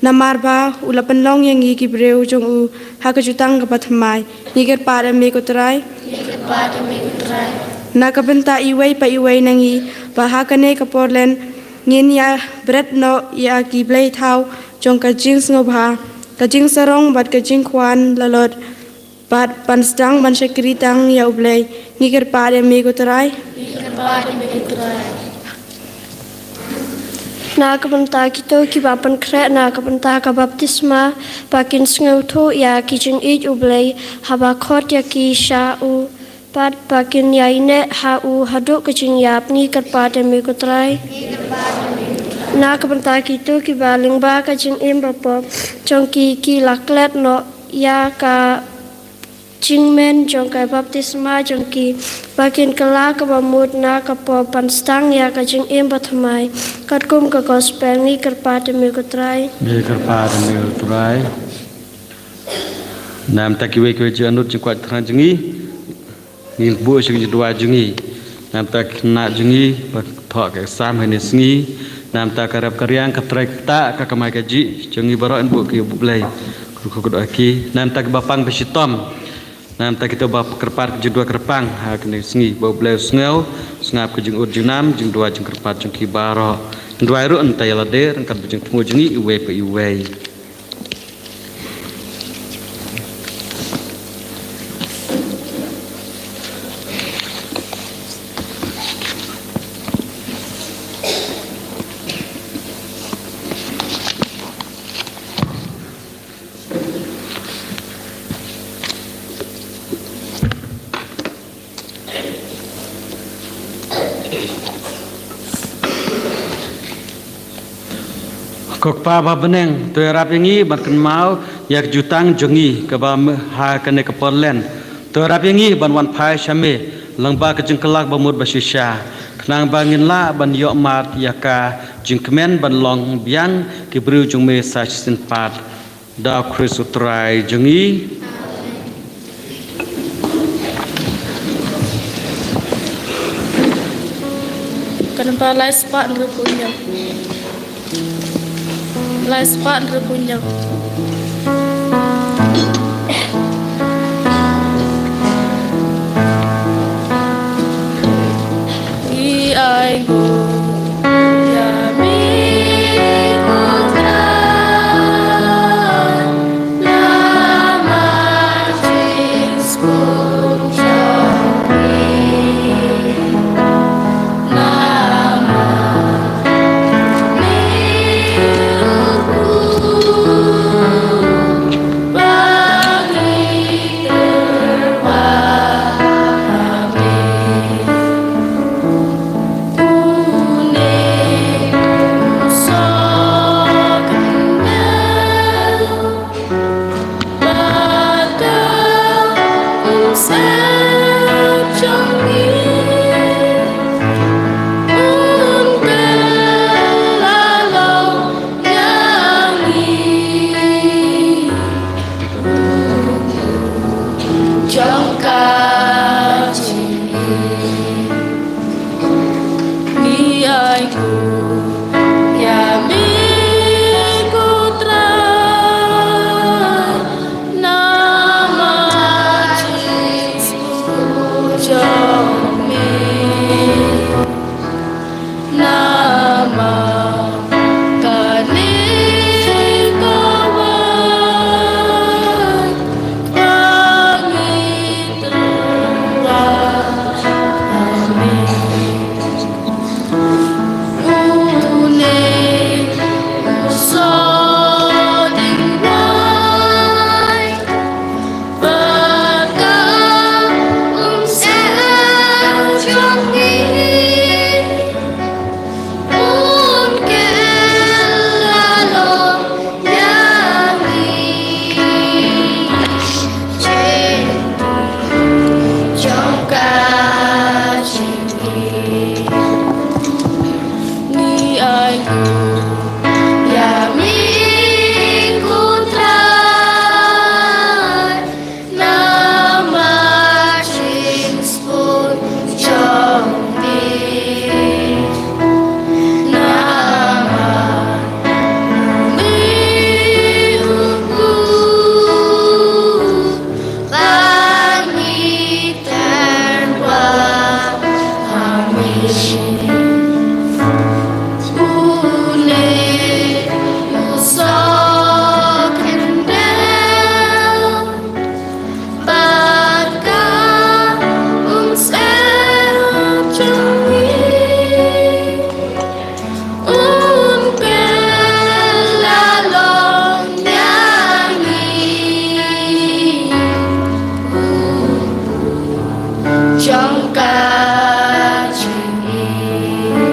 namar ba u la pynlong ïa ngi ki briew jong u ha ka jutang kaba thymmai. Ngi kyrpad ïa me ko Trai. Ngi kyrpad ïa me ko Trai. Na ka bynta iwei pa iwei na ngi, ba ha kane ka por len ngin ïa bret noh ïa ki blei thaw jong ka jingsngewbha, ka jingsarong bad ka jingkwah lalot, bad ban sdang ban shakri tang ïa U Blei. Ngi kyrpad ïa me ko Trai. Ngi kyrpad ïa me ko Trai. Na ka bynta kito kiba pynkhreh na ka bynta ka baptisma, ba kin sngewthuh ïa ki jingïeit U Blei haba khot ïa ki sha u, bad ba kin ïaineh ha u haduh ka jingïap. Ngi kyrpad ïa me ko Trai. Na ka bynta kito kiba lyngba ka jingim bapop jong ki, ki la klet noh ïa ka jingmyntoi jong ka baptisma jong ki, ba kin kylla kaba mut na ka pop ban sdang ïa ka jingim bathymmai katkum ka gospel. Ngi kyrpad ïa me ko Trai. Ngi kyrpad ïa me ko Trai. Namar ta kiwei kiwei jingangnud jingkwah jingthrang jong ngi, ngi buh sha ka jingduwai jong ngi. Namar ta ki khynnah jong ngi ba thoh ka exam ha kane ka sngi, namar ta ka rep ka riang, ka trei ka ktah, ka kamai kajih jong ngi baroh, ngi buh ki ïa U Blei, kyrkhu kyrdoh ïa ki. Namar ta kiba pang ba shitom, namar ta kito ba kyrpad ka jingduwai kyrpang ha kane ka sngi, ba U Blei u sngew, u sngap ka jingud jingnam, jingduwai jingkyrpad jong ki baroh. Duwai ruh nangta ïa lade ryngkat bad jingthmu jong ngi iwei pa iwei. Ko Kpa ba ha bneng, to ïarap ïa ngi ban kynmaw ïa ka jutang jong ngi kaba me ha kane ka por len. To ïarap ïa ngi ban wan phai sha me lyngba ka jingkylla ba mut ba shisha, khnang ba ngin lah ban ïoh mad ïa ka jingkmen ban long biang ki briew jong me sa shisien pat. Da u Khrist u Trai jong ngi. Ka namba lai spah hynriew phew hynñiew. Lai spah hynriew phew hynñiew. Ngi ai nguh ïa me ko Trai, namar jingsngewsih jong me. Namar me u Kpa ba ngi tyrwa ha me. Une u soh khyndew bad ka umsyep jong ngi, un kylla long ïa ngi jong ka jingim. Ngi ai nguh ïa me ko Trai, namar jingsngewsih jong me. Namar kane ka wait ba ngi tyrwa ha me. Une u soh diengphna bad ka umsyep jong ngi, un kylla long ïa ngi jong ka jingim. Ngi ai nguh ïa me ko Trai, namar jingsngewsih jong me. Namar me u Kpa ba ngi tyrwa ha me. Une u soh khyndew bad ka umsyep jong ngi, un kylla long ïa ngi jong ka jingim.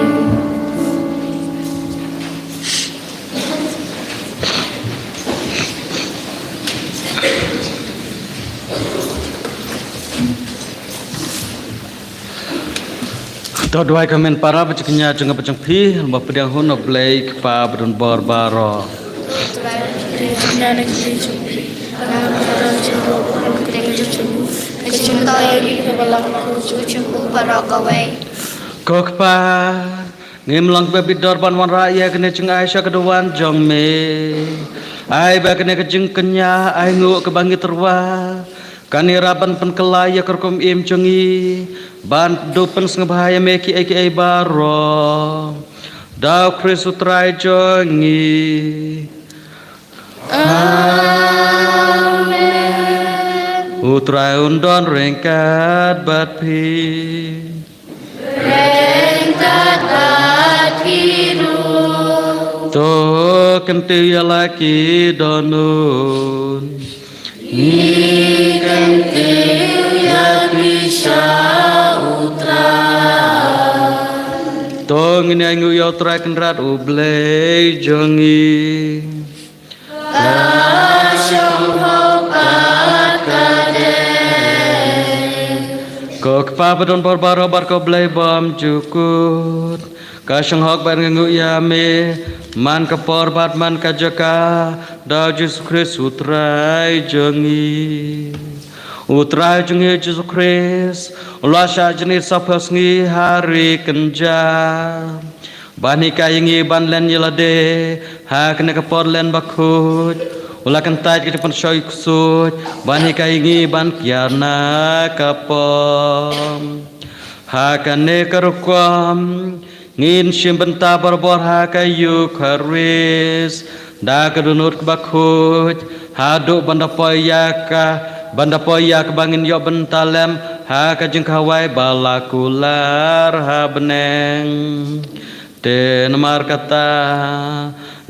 To duwai ka men para bad ka kñia jong nga bad jong phi, lem bad pdiang hun, U Blei Kpa badonbor baroh. Ko Kpa, ngim long ba bit dor ban wanrah ïa kane ka jingai sha ka duwan jong me. Ai ba kane ka jingkñia ai nguh kaba ngi tyrwa kan ïarap ban pynkylla ïa ka rukom im jong ngi ban dup pynsngewbha ïa me kiei kiei baroh. Da u Khrist u Trai jong ngi. Amen. U Trai un don ryngkat bad phi. Ryngkat bad phi ruh. To kyntiew ïa la ki dohnud. Ngi kyntiew ïa phi sha u Trai. To ngin ïa nguh ïa u Trai Kynrad u Blei jong ngi. Ka shong hok bad ka dei. Ko Kpa ba don bor baroh bad ko Blei bymjukut. Ka shong hok bad nga nguh ïa me man ka por bad man ka jaka da u Jisu Khrist u Trai jong ngi. U Trai jong ngi Jisu Khrist u la shah jingïeit saphew sngi ha ri kynja. Ban hikai ïa ngi ban len ïa lade ha kane ka por len bakhuid. U la kyntait ka jingpynshoi ksuid ban hikai ïa ngi ban kiar na ka pop. Ha kane ka rukom ngin shim bynta barabor ha ka Eukharist da ka dohnud kaba khuid haduh ban da poi ïa ka, ban da poi ïa kaba ngin ïoh bynta lem ha ka jingkhawai ba la kular ha bneng. Te namar kata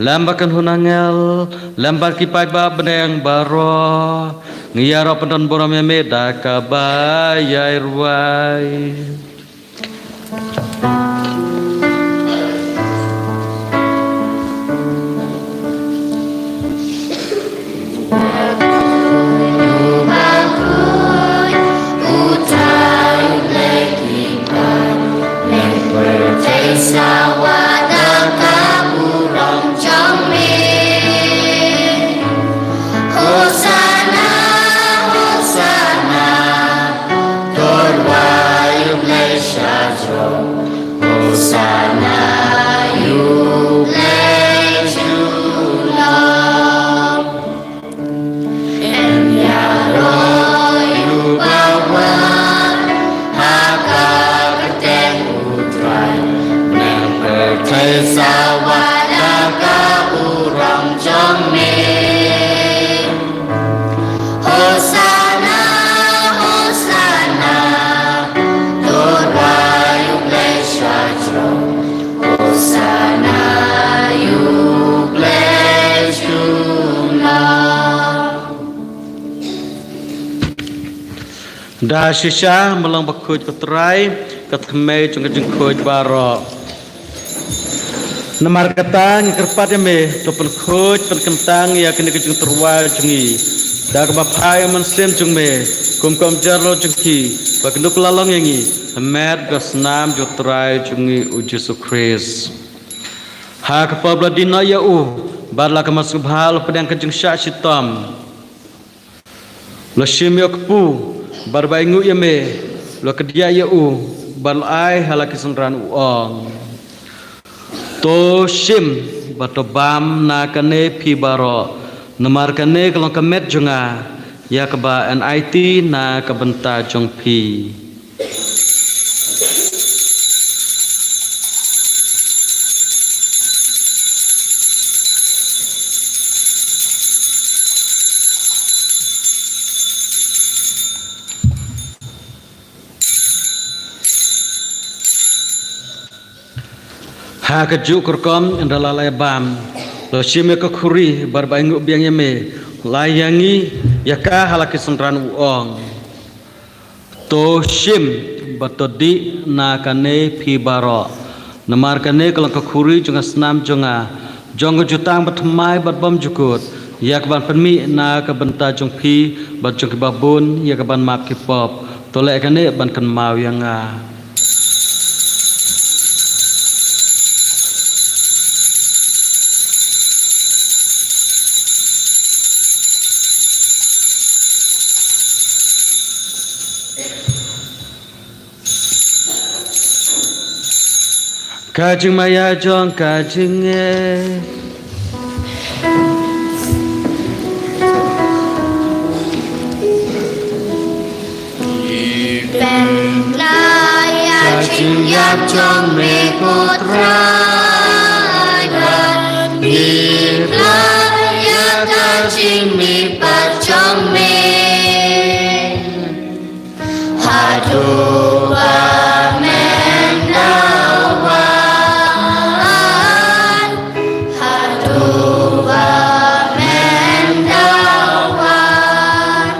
lem bad kynhun angel lem bad ki paidbah bneng baroh ngi ïaroh pyndonburom ïa me da kaba ïai rwai. Hosanna, Hosanna, to rwai ïa u Blei sha jrong. Hosanna ïa u Blei jong ngi. Yn ïaroh ïa u bawan ha ka kyrteng u Trai. Bneng pyrthei sa wad da ka burom jong me. Hosanna, Hosanna, to rwai ïa u Blei sha jrong. Hosanna ïa u Blei jong ngi. Da shisha, me long bakhuid ko Trai, ka thymmei jong ka jingkhuid baroh. Namar kata ngi kyrpad ïa me, to pynkhuid pynkyntang ïa kane ka jingtyrwa jong ngi da kaba phai ïa u Mynsiem jong me, kum ka umjar lor jong ki, ba kin dup la long ïa ngi ha met bad snam jong u Trai jong ngi u Jisu Khrist. Ha ka por ba la die noh ïa u bad la ka mas sngewbha la pdiang ka jingshah shitom. La shim ïa u kpu bad ba ainguh ïa me, la kdiah ïa u bad la ai ha la ki synran, u ong: To shim bad to bam na kane phi baroh, namar kane ka long ka met jong nga, ïa kaba yn aiti na ka bynta jong phi. Ha kajuh ka rukom, ynda la ïa bam, la shim ïa ka khuri bad ba ainguh biang ïa me, la ai ïa ngi ïa ka ha la ki synran, u ong: To shim bad to dih na kane phi baroh, namar kane ka long ka khuri jong ka snam jong nga, jong ka jutang bathymmai bad bymjukut, ïa kaban pynmih na ka bynta jong phi bad jong kiba bun, ïa kaban map ki pop. To leh kane ban kynmaw ïa nga. Ka jingmaïa jong ka jingngeit. Pynlait ïa ka jingïap jong me, ko Trai. Ïa ka jingmihpat jong me. Haduh ba men da wan. Haduh ba men da wan.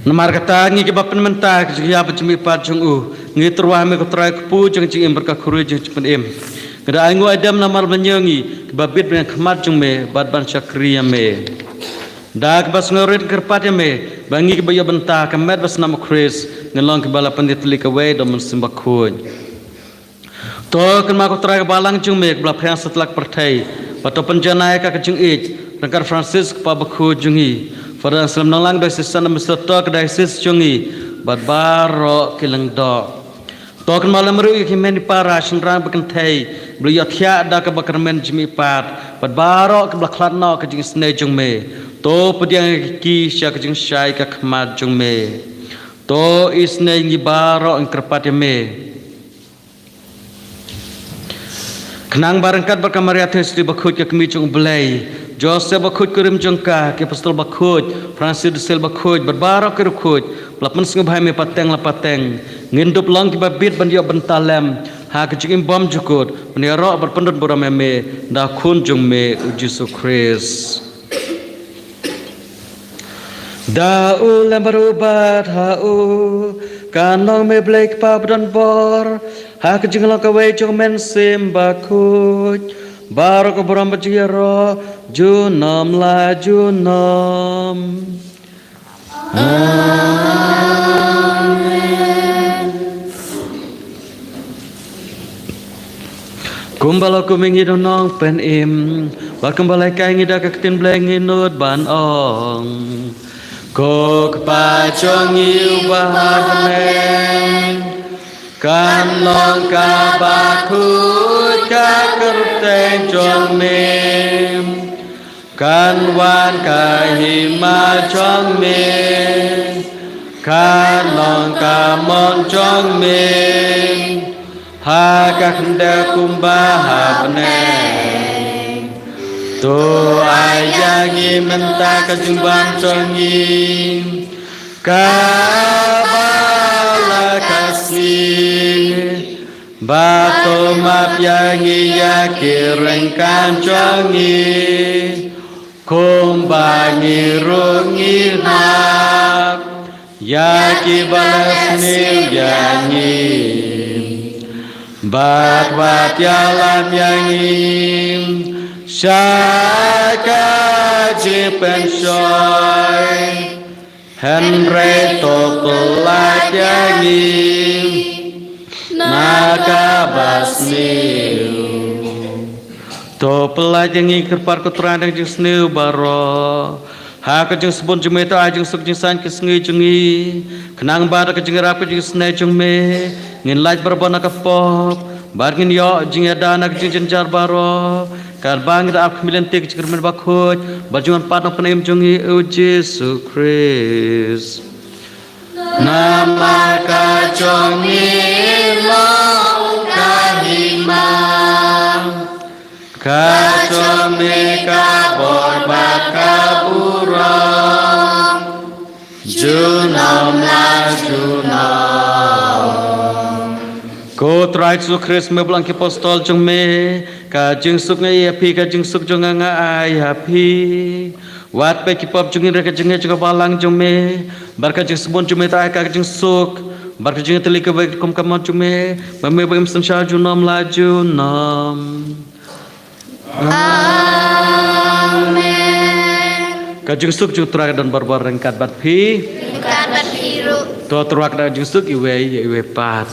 Namar kata ngi kiba pynmynta ka jingïap jingmihpat jong u, ngi tyrwa ha me ko Trai kpu jong jingim bad ka khuri jong jingpynim. Ngi da ainguh aidem namar ba ngi kiba bit ban ïakhmat jong me bad ban shakri ïa me. Da kaba sngewrit kyrpad ïa me ba ngi kiba ïoh bynta ka met bad snam u Khrist ngin long kiba la pynïatylli kawei da u Mynsiem Bakhuid. To kynmaw ko Trai ka balang jong me kaba la pdiang satlak pyrthei, bad to pynjanai ka ka jingïeit ryngkat Francis kpa bakhuid jong ngi, Father Anselm Nonglang, Diocesan Administrator ka diocese jong ngi, bad baroh ki lyngdoh. To kynmaw lem ruh ïa ki hynmen ki para shynrang ba kynthei ba la ïohthiah da kaba kyrmen jingmihpat, bad baroh kiba la khlad noh ka jingisynei jong me. To pdiang ïa ki sha ka jingshai ka khmat jong me. To isynei ngi baroh ngi kyrpad ïa me. Khnang ba ryngkat bad ka Maria Theisotti bakhuid ka kmie jong u Blei, Joseph bakhuid kurim jong ka, ki apostol bakhuid, Francis de Sales bakhuid, bad baroh ki riewkhuid ba la pynsngewbha ïa me pateng la pateng, ngin dup long kiba bit ban ïoh bynta lem ha ka jingim bymjukut, ban ïaroh bad pyndonkam burom ïa me da u Khun jong me u Jisu Khrist. Da u lem bad u bad ha u, kan long me Blei Kpa ba don bor, ha ka jinglong kawei jong u Mynsiem Bakhuid, baroh ka burom bad jingïaroh junom la junom. Amen. Kumba la kum ïa ngi da u Nongpynim, bad kumba la hikai ïa ngi da ka ktien Blei, ngin nud ban ong: Ko Kpa jong ngi uba ha bneng, kan long kaba khuid ka kyrteng jong me. Kan wan ka hima jong me, kan long ka mon jong me, ha ka khyndew kumba ha bneng. To ai ïa ngi mynta ka jingbam jong ngi, kaba la ka sngi. Bad to map ïa ngi ïa ki ryngkang jong ngi, kumba ngi ruh ngi map ïa kiba la sniew ïa ngi. Bad wat ïalam ïa ngi sha ka jingpynshoi, hynrei to pyllait ïa ngi na kaba sniew. To pyllait ïa ngi, kyrpad ko Trai, na ka jingsniew baroh, ha ka jingsbun jong me to ai jingsuk jingsaiñ ka sngi jong ngi, khnang ba da ka jingïarap ka jingisynei jong me, ngin lait barabor na ka pop, bad ngin ïoh jingïada na ka jingjynjar baroh, katba ngi da ap khmih lynti ka jingkyrmen bakhuid bad jingwan pat Nongpynim jong ngi u Jisu Khrist. Namar ka jong me long ka hima, ka jong me ka bor bad ka burom, junom la junom. Ko Trai Jisu Khrist, me ba la ong ki apostol jong me, ka jingsuk nga ai ïa phi, ka jingsuk jong nga nga ai ïa phi. Wat peit ki pop jong ngi hynrei ka jingngeit jong ka balang jong me, bad ka jingsbun jong me to ai ka jingsuk bad ka jingïatylli kawei kum ka mon jong me, ba me ba im synshar junom la junom. Amen. Ka jingsuk jong u Trai ka don barabor ryngkat bad phi. Ryngkat bad phi ruh. To tyrwa da ka jingsuk iwei ïa iwei pat.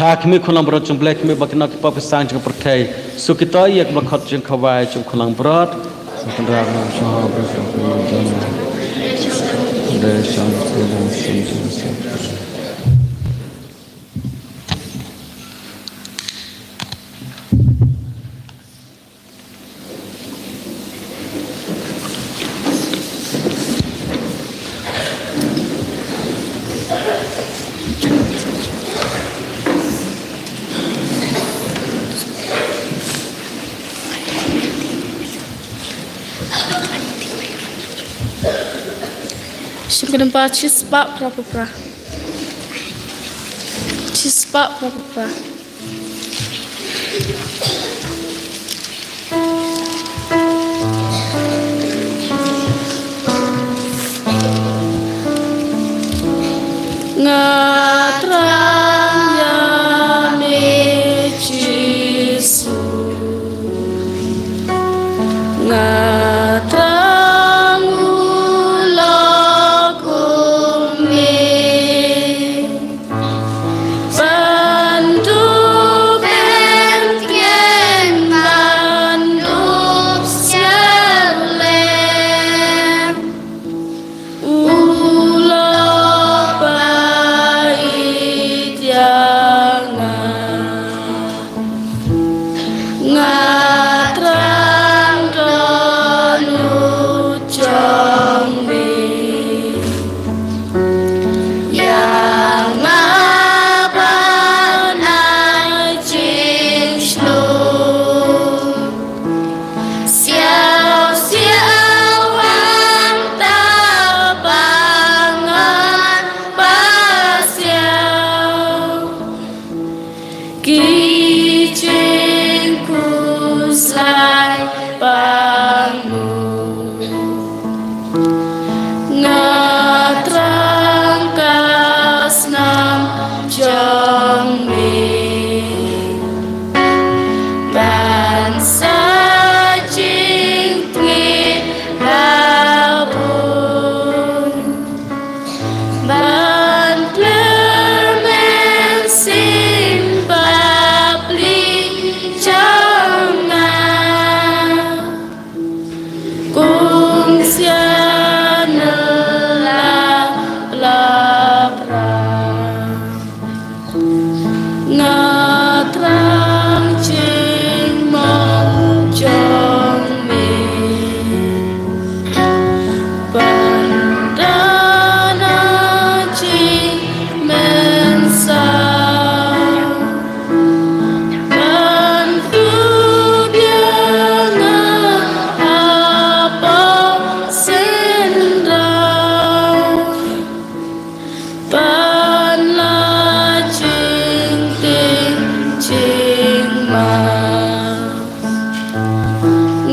Tha khmih khunlung barot jong U Blei, khmih ba ki nongkynmaw ki pop ki sang jong ka pyrthei. Suk ïa ki khot jong ka khawai jong khunlung barot. Shim ka dum pa, shispah phra phew phra. Shispah phra phew phra. Nga thrang ïa me Jisu. Nga thrang u lok u me. Ban dup em ken ban dup siar lem. U lok ba ïeit ïa nga. Nga thrang don u jong me. Ïa nga ban ai jingshlur. Siaw siaw hangta ba ngan ba siaw. Ki jingkhuslai pang mo. Nga thrang ka snam jong me. Ban sa jingtngit babun. Ban pler mynsiem bapli jong nga. Kum sian la pla pra. Nga thrang jingmong jong me. Ban da na jingmynsaw. Ban tu dia nga hapoh synran. Ban la jingtieng jingma.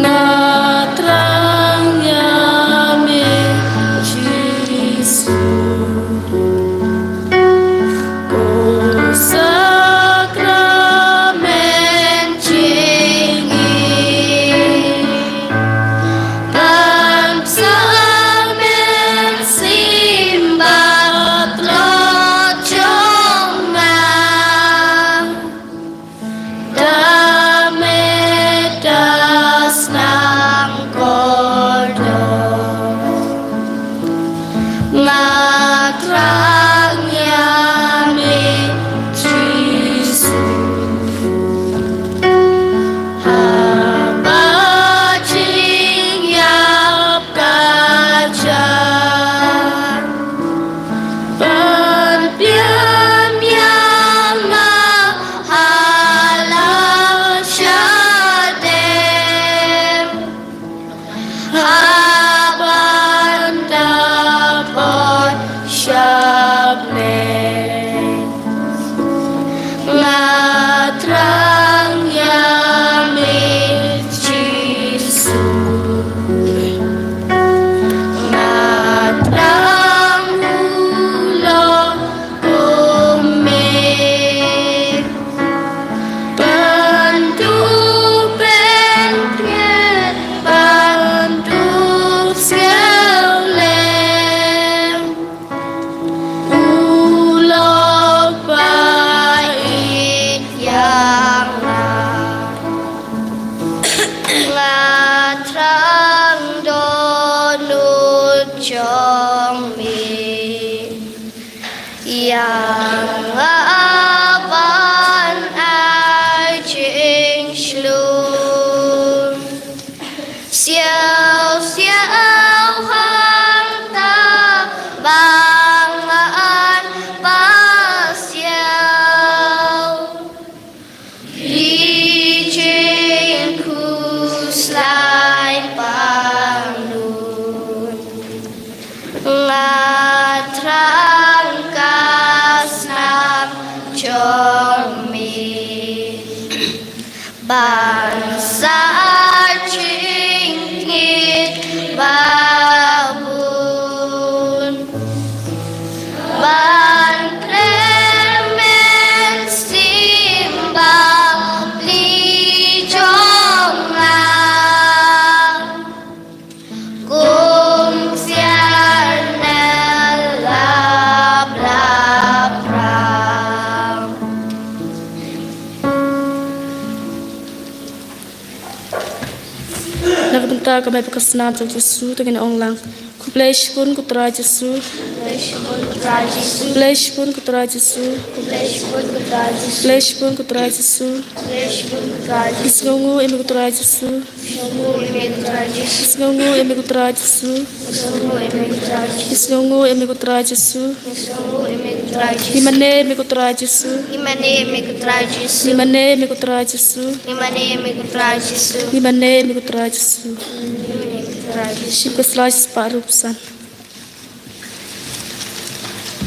Nga thrang ïa me Jisu. Ko sakramen jingïeit. Ban sa mynsiem ba tlot jong nga. Da me da snam kordor. Nga thrang ïa me Jisu. Haba jingïap ka jan. Ban pynbiang ïa nga ha la shadem. Haba da poi Ïa nga ban ai jingshlur. Siaw siaw hangta ba ngan pasiaw. Ki jingkhuslai pang lut. Nga thrang ka snam jong me ban sa jingit ba bun. Ban kren mynsiem ba pli jong nga. Kum siar na lap lap rang. Na ka bynta ka mei bad ka snam jong Jisu, to ngin ong lang. Khublei shibun ko Trai Jisu. Khublei shibun ko Trai Jisu. Khublei shibun ko Trai Jisu. Khublei shibun ko Trai Jisu. Khublei shibun ko Trai Jisu. Ki sngewnguh ïa me ko Trai Jisu. Ki sngewnguh ïa me ko Trai Jisu. Ki sngewnguh ïa me ko Trai Jisu. Ki sngewnguh ïa me ko Trai Jisu. Ki sngewnguh ïa me ko Trai Jisu. Ngim mane ïa me ko Trai Jisu. Ngim mane ïa me ko Trai Jisu. Ngim mane ïa me ko Trai Jisu. Ngim mane ïa me ko Trai Jisu. Ngim mane ïa me ko Trai Jisu. Shim ka slide spah ruh san.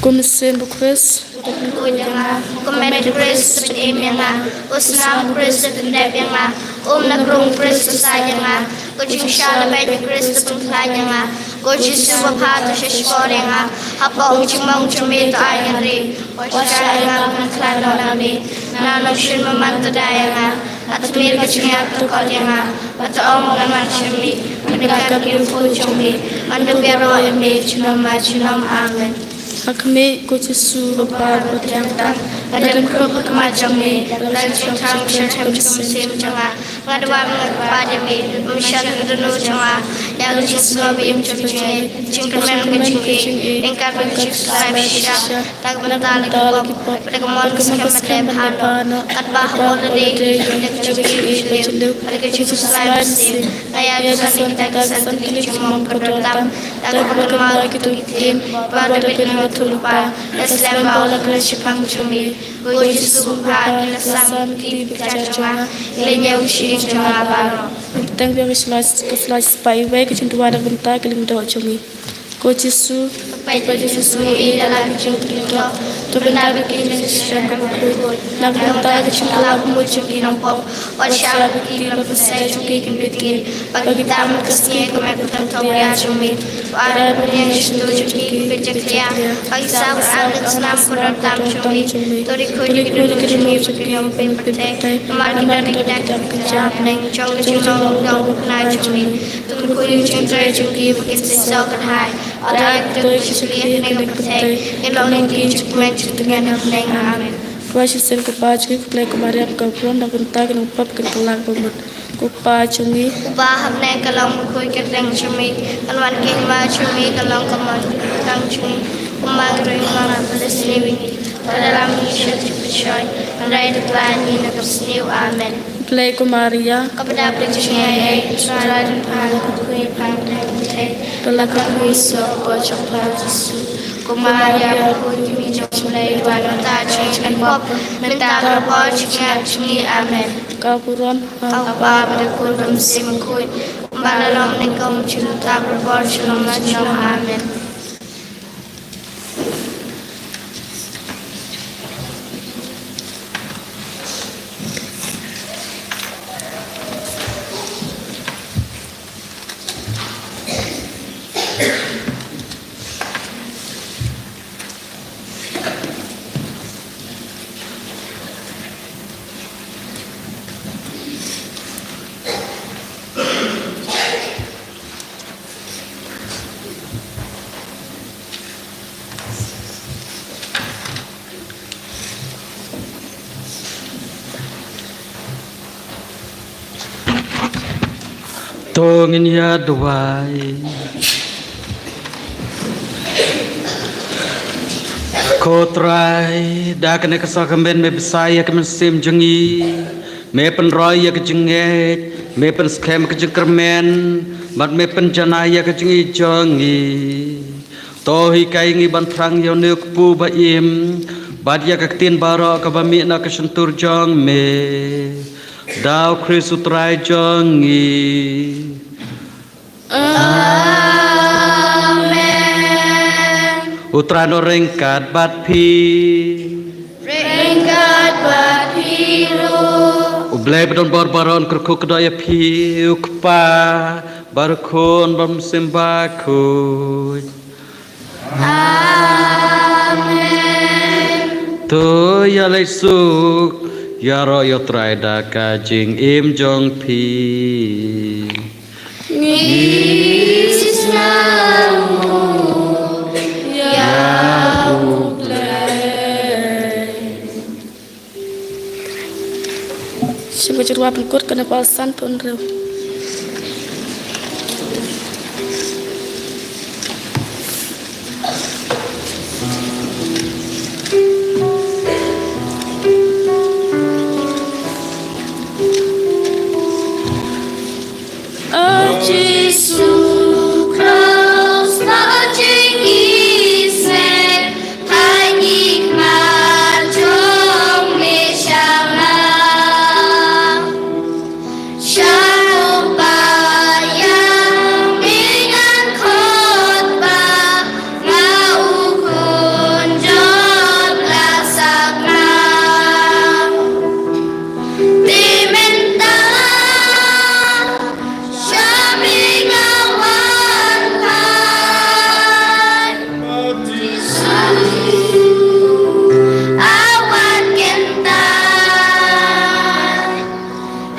Ko mynsiem Bakhuid. Ko Bakhuid ïa nga. Ko met Khrist, pynim ïa nga. Ko snam Khrist, pyndep ïa nga. Ko um na krung Khrist, to said ïa nga. Ko jingshah na beit Khrist, to pynkhlaiñ ïa nga. Ko Jisu babha, to sha shkor ïa nga. Hapoh ka jingmong jong me, to ai ngan ri. Wat shah ïa nga ban khlad noh nangne. Ngan ym shun ba man, to da ïa nga. Bad to mih ka jingïap, to kot ïa nga. Bad to ong ba ngan wan sha me. Bad da ka kyrkieh jong me, ngan ïaroh ïa me junom ma junom. Amen. Ha khmih, ko Jisu babha ba thiang tam, nga dang krup ha khmat jong me, la jingthrang jong ka mynsiem jong nga. Nga dawa, nga kyrpad ïa me, bym shah ha ka dohnud jong nga, ïa ka jingsngew ba im jong ka jingngeit, jingkyrmen ka jingïeit, ryngkat bad ka jingkhuslai ba shisha. Da ka bynta la ki pop, bad da ka mon ka skhem ban dei bha noh, katba ha ka por ba dei, da ka jingïeit ba jylliew, bad da ka jingkhuslai mynsiem. Nga ïa pynsan ïa kita ki san tylli ki jingmong kordor tam, da kaba kynmaw ïa kito ki ktien, ba da pynïathuhlypa ïa ka slem bor la klet shaphang jong me. Ko Jisu babha, ki la sam ki kti bad ki kjat jong nga, ki la ñiew ka shyieng jong nga baroh. Bteng biang ka slide, ka slide spah wei, ka jingdawa na ka bynta ki lyngdoh jong me. Ko Jisu, ko Jisu, ïa la ki jingtylli to, to pynda ba ki jingïashem ka bakhuid na ka bynta ka jingkylla bamut jong ki nongpop. Wat shah ba ki longkmie jong ki kin bit ki, ba ki dam ka sngi ka met ka tyrwa jong me. Ba ai ba ki jingshyntur jong ki kin jakhlia, ba ki sah ban ai ka snam kordor tam jong me. To ri khuid ïa ki dohnud jong me, ba kin ym pynpyrthei, namar ki don ki dak ki jingkynja ha bneng jong ka jinglong dohnud jong me. To khuid ïa ki jingtrei jong ki ba kin seisoh kynhai. Bad ai ka jingshakri ha bneng ka pyrthei, ïa long ki jingkmen jingtngen ha bneng. Amen. Khublei shisien ko Pa jong ngi, khublei ko Maria ba ka burom, na ka bynta ki nongpop kin kylla bamut. Ko Pa jong ngi uba ha bneng, ka long bakhuid ka kyrteng jong me, kan wan ka hima jong me, kan long ka mon ka kyrteng jong me, kumba ka long ha ka pyrthei. Bad ïalam ngi sha ka jingpynshoi, hynrei to khlad ngi na ka bsniew. Amen. Khublei ko Maria, kaba dap da ka jingaiei, U Trai u don bad pha, la ka khuid pha ha ka kti, bad la ka khuid sha ka kpoh jong pha U Jisu. Ko Maria, ko Kmie jong U Blei, duwai na ka bynta jong ngi ki nongpop, mynta bad ha ka por jingïap jong ngi. Amen. Ka burom ha U Kpa bad ha U Khun bad ha U Mynsiem Bakhuid, kumba la long nyngkong, junom, mynta bad ha ka por junom junom. Amen. To ngin ïa duwai. Ko Trai, da kane ka sakramen me bsa ïa ka mynsiem jong ngi, me pynroi ïa ka jingngeit, me pynskhem ka jingkyrmen, bad me pynjanai ïa ka jingïeit jong ngi. To hikai ngi ban thrang ïa une u kpu ba im, bad ïa ka ktien baroh kaba mih na ka shyntur jong me. Da U Khrist U Trai jong ngi. Amen. U Trai un ryngkat bad phi. Ryngkat bad phi ruh. U Blei badonbor baroh un kyrkhu kynnoh ïa phi, u Kpa, bad u Khun, bad u Mynsiem Bakhuid. Amen. To ïa leit suk, ïaroh ïa U Trai da ka jingim jong phi. Ngi sngewbha ïa U Blei. Sha ka jingwan pynkut kane ka por san pynriew. O Jisu Khrist, na jingïaseng ka ngi khmat jong me sha nga. Sha u Kpa ïa me ngan khot ba nga u khun jong la sakna. Te mynta sha me nga wan phai. A wan kyntait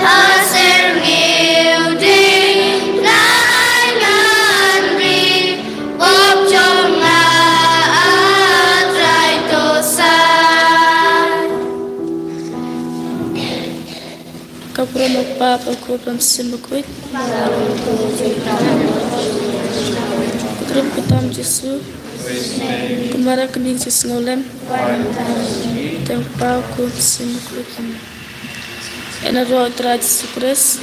ha syrngiew ding na ai ngan ri, pop jong nga A Trai to sai. Ka burom u Kpa, u Khun, u Mynsiem Bakhuid. Burom kata u Jisu. Kumba ka ning jingïaseng lem. Te u Kpa, u Khun, u Mynsiem Bakhuid. Amen. Ïa na roh u Trai Jisu Khrist.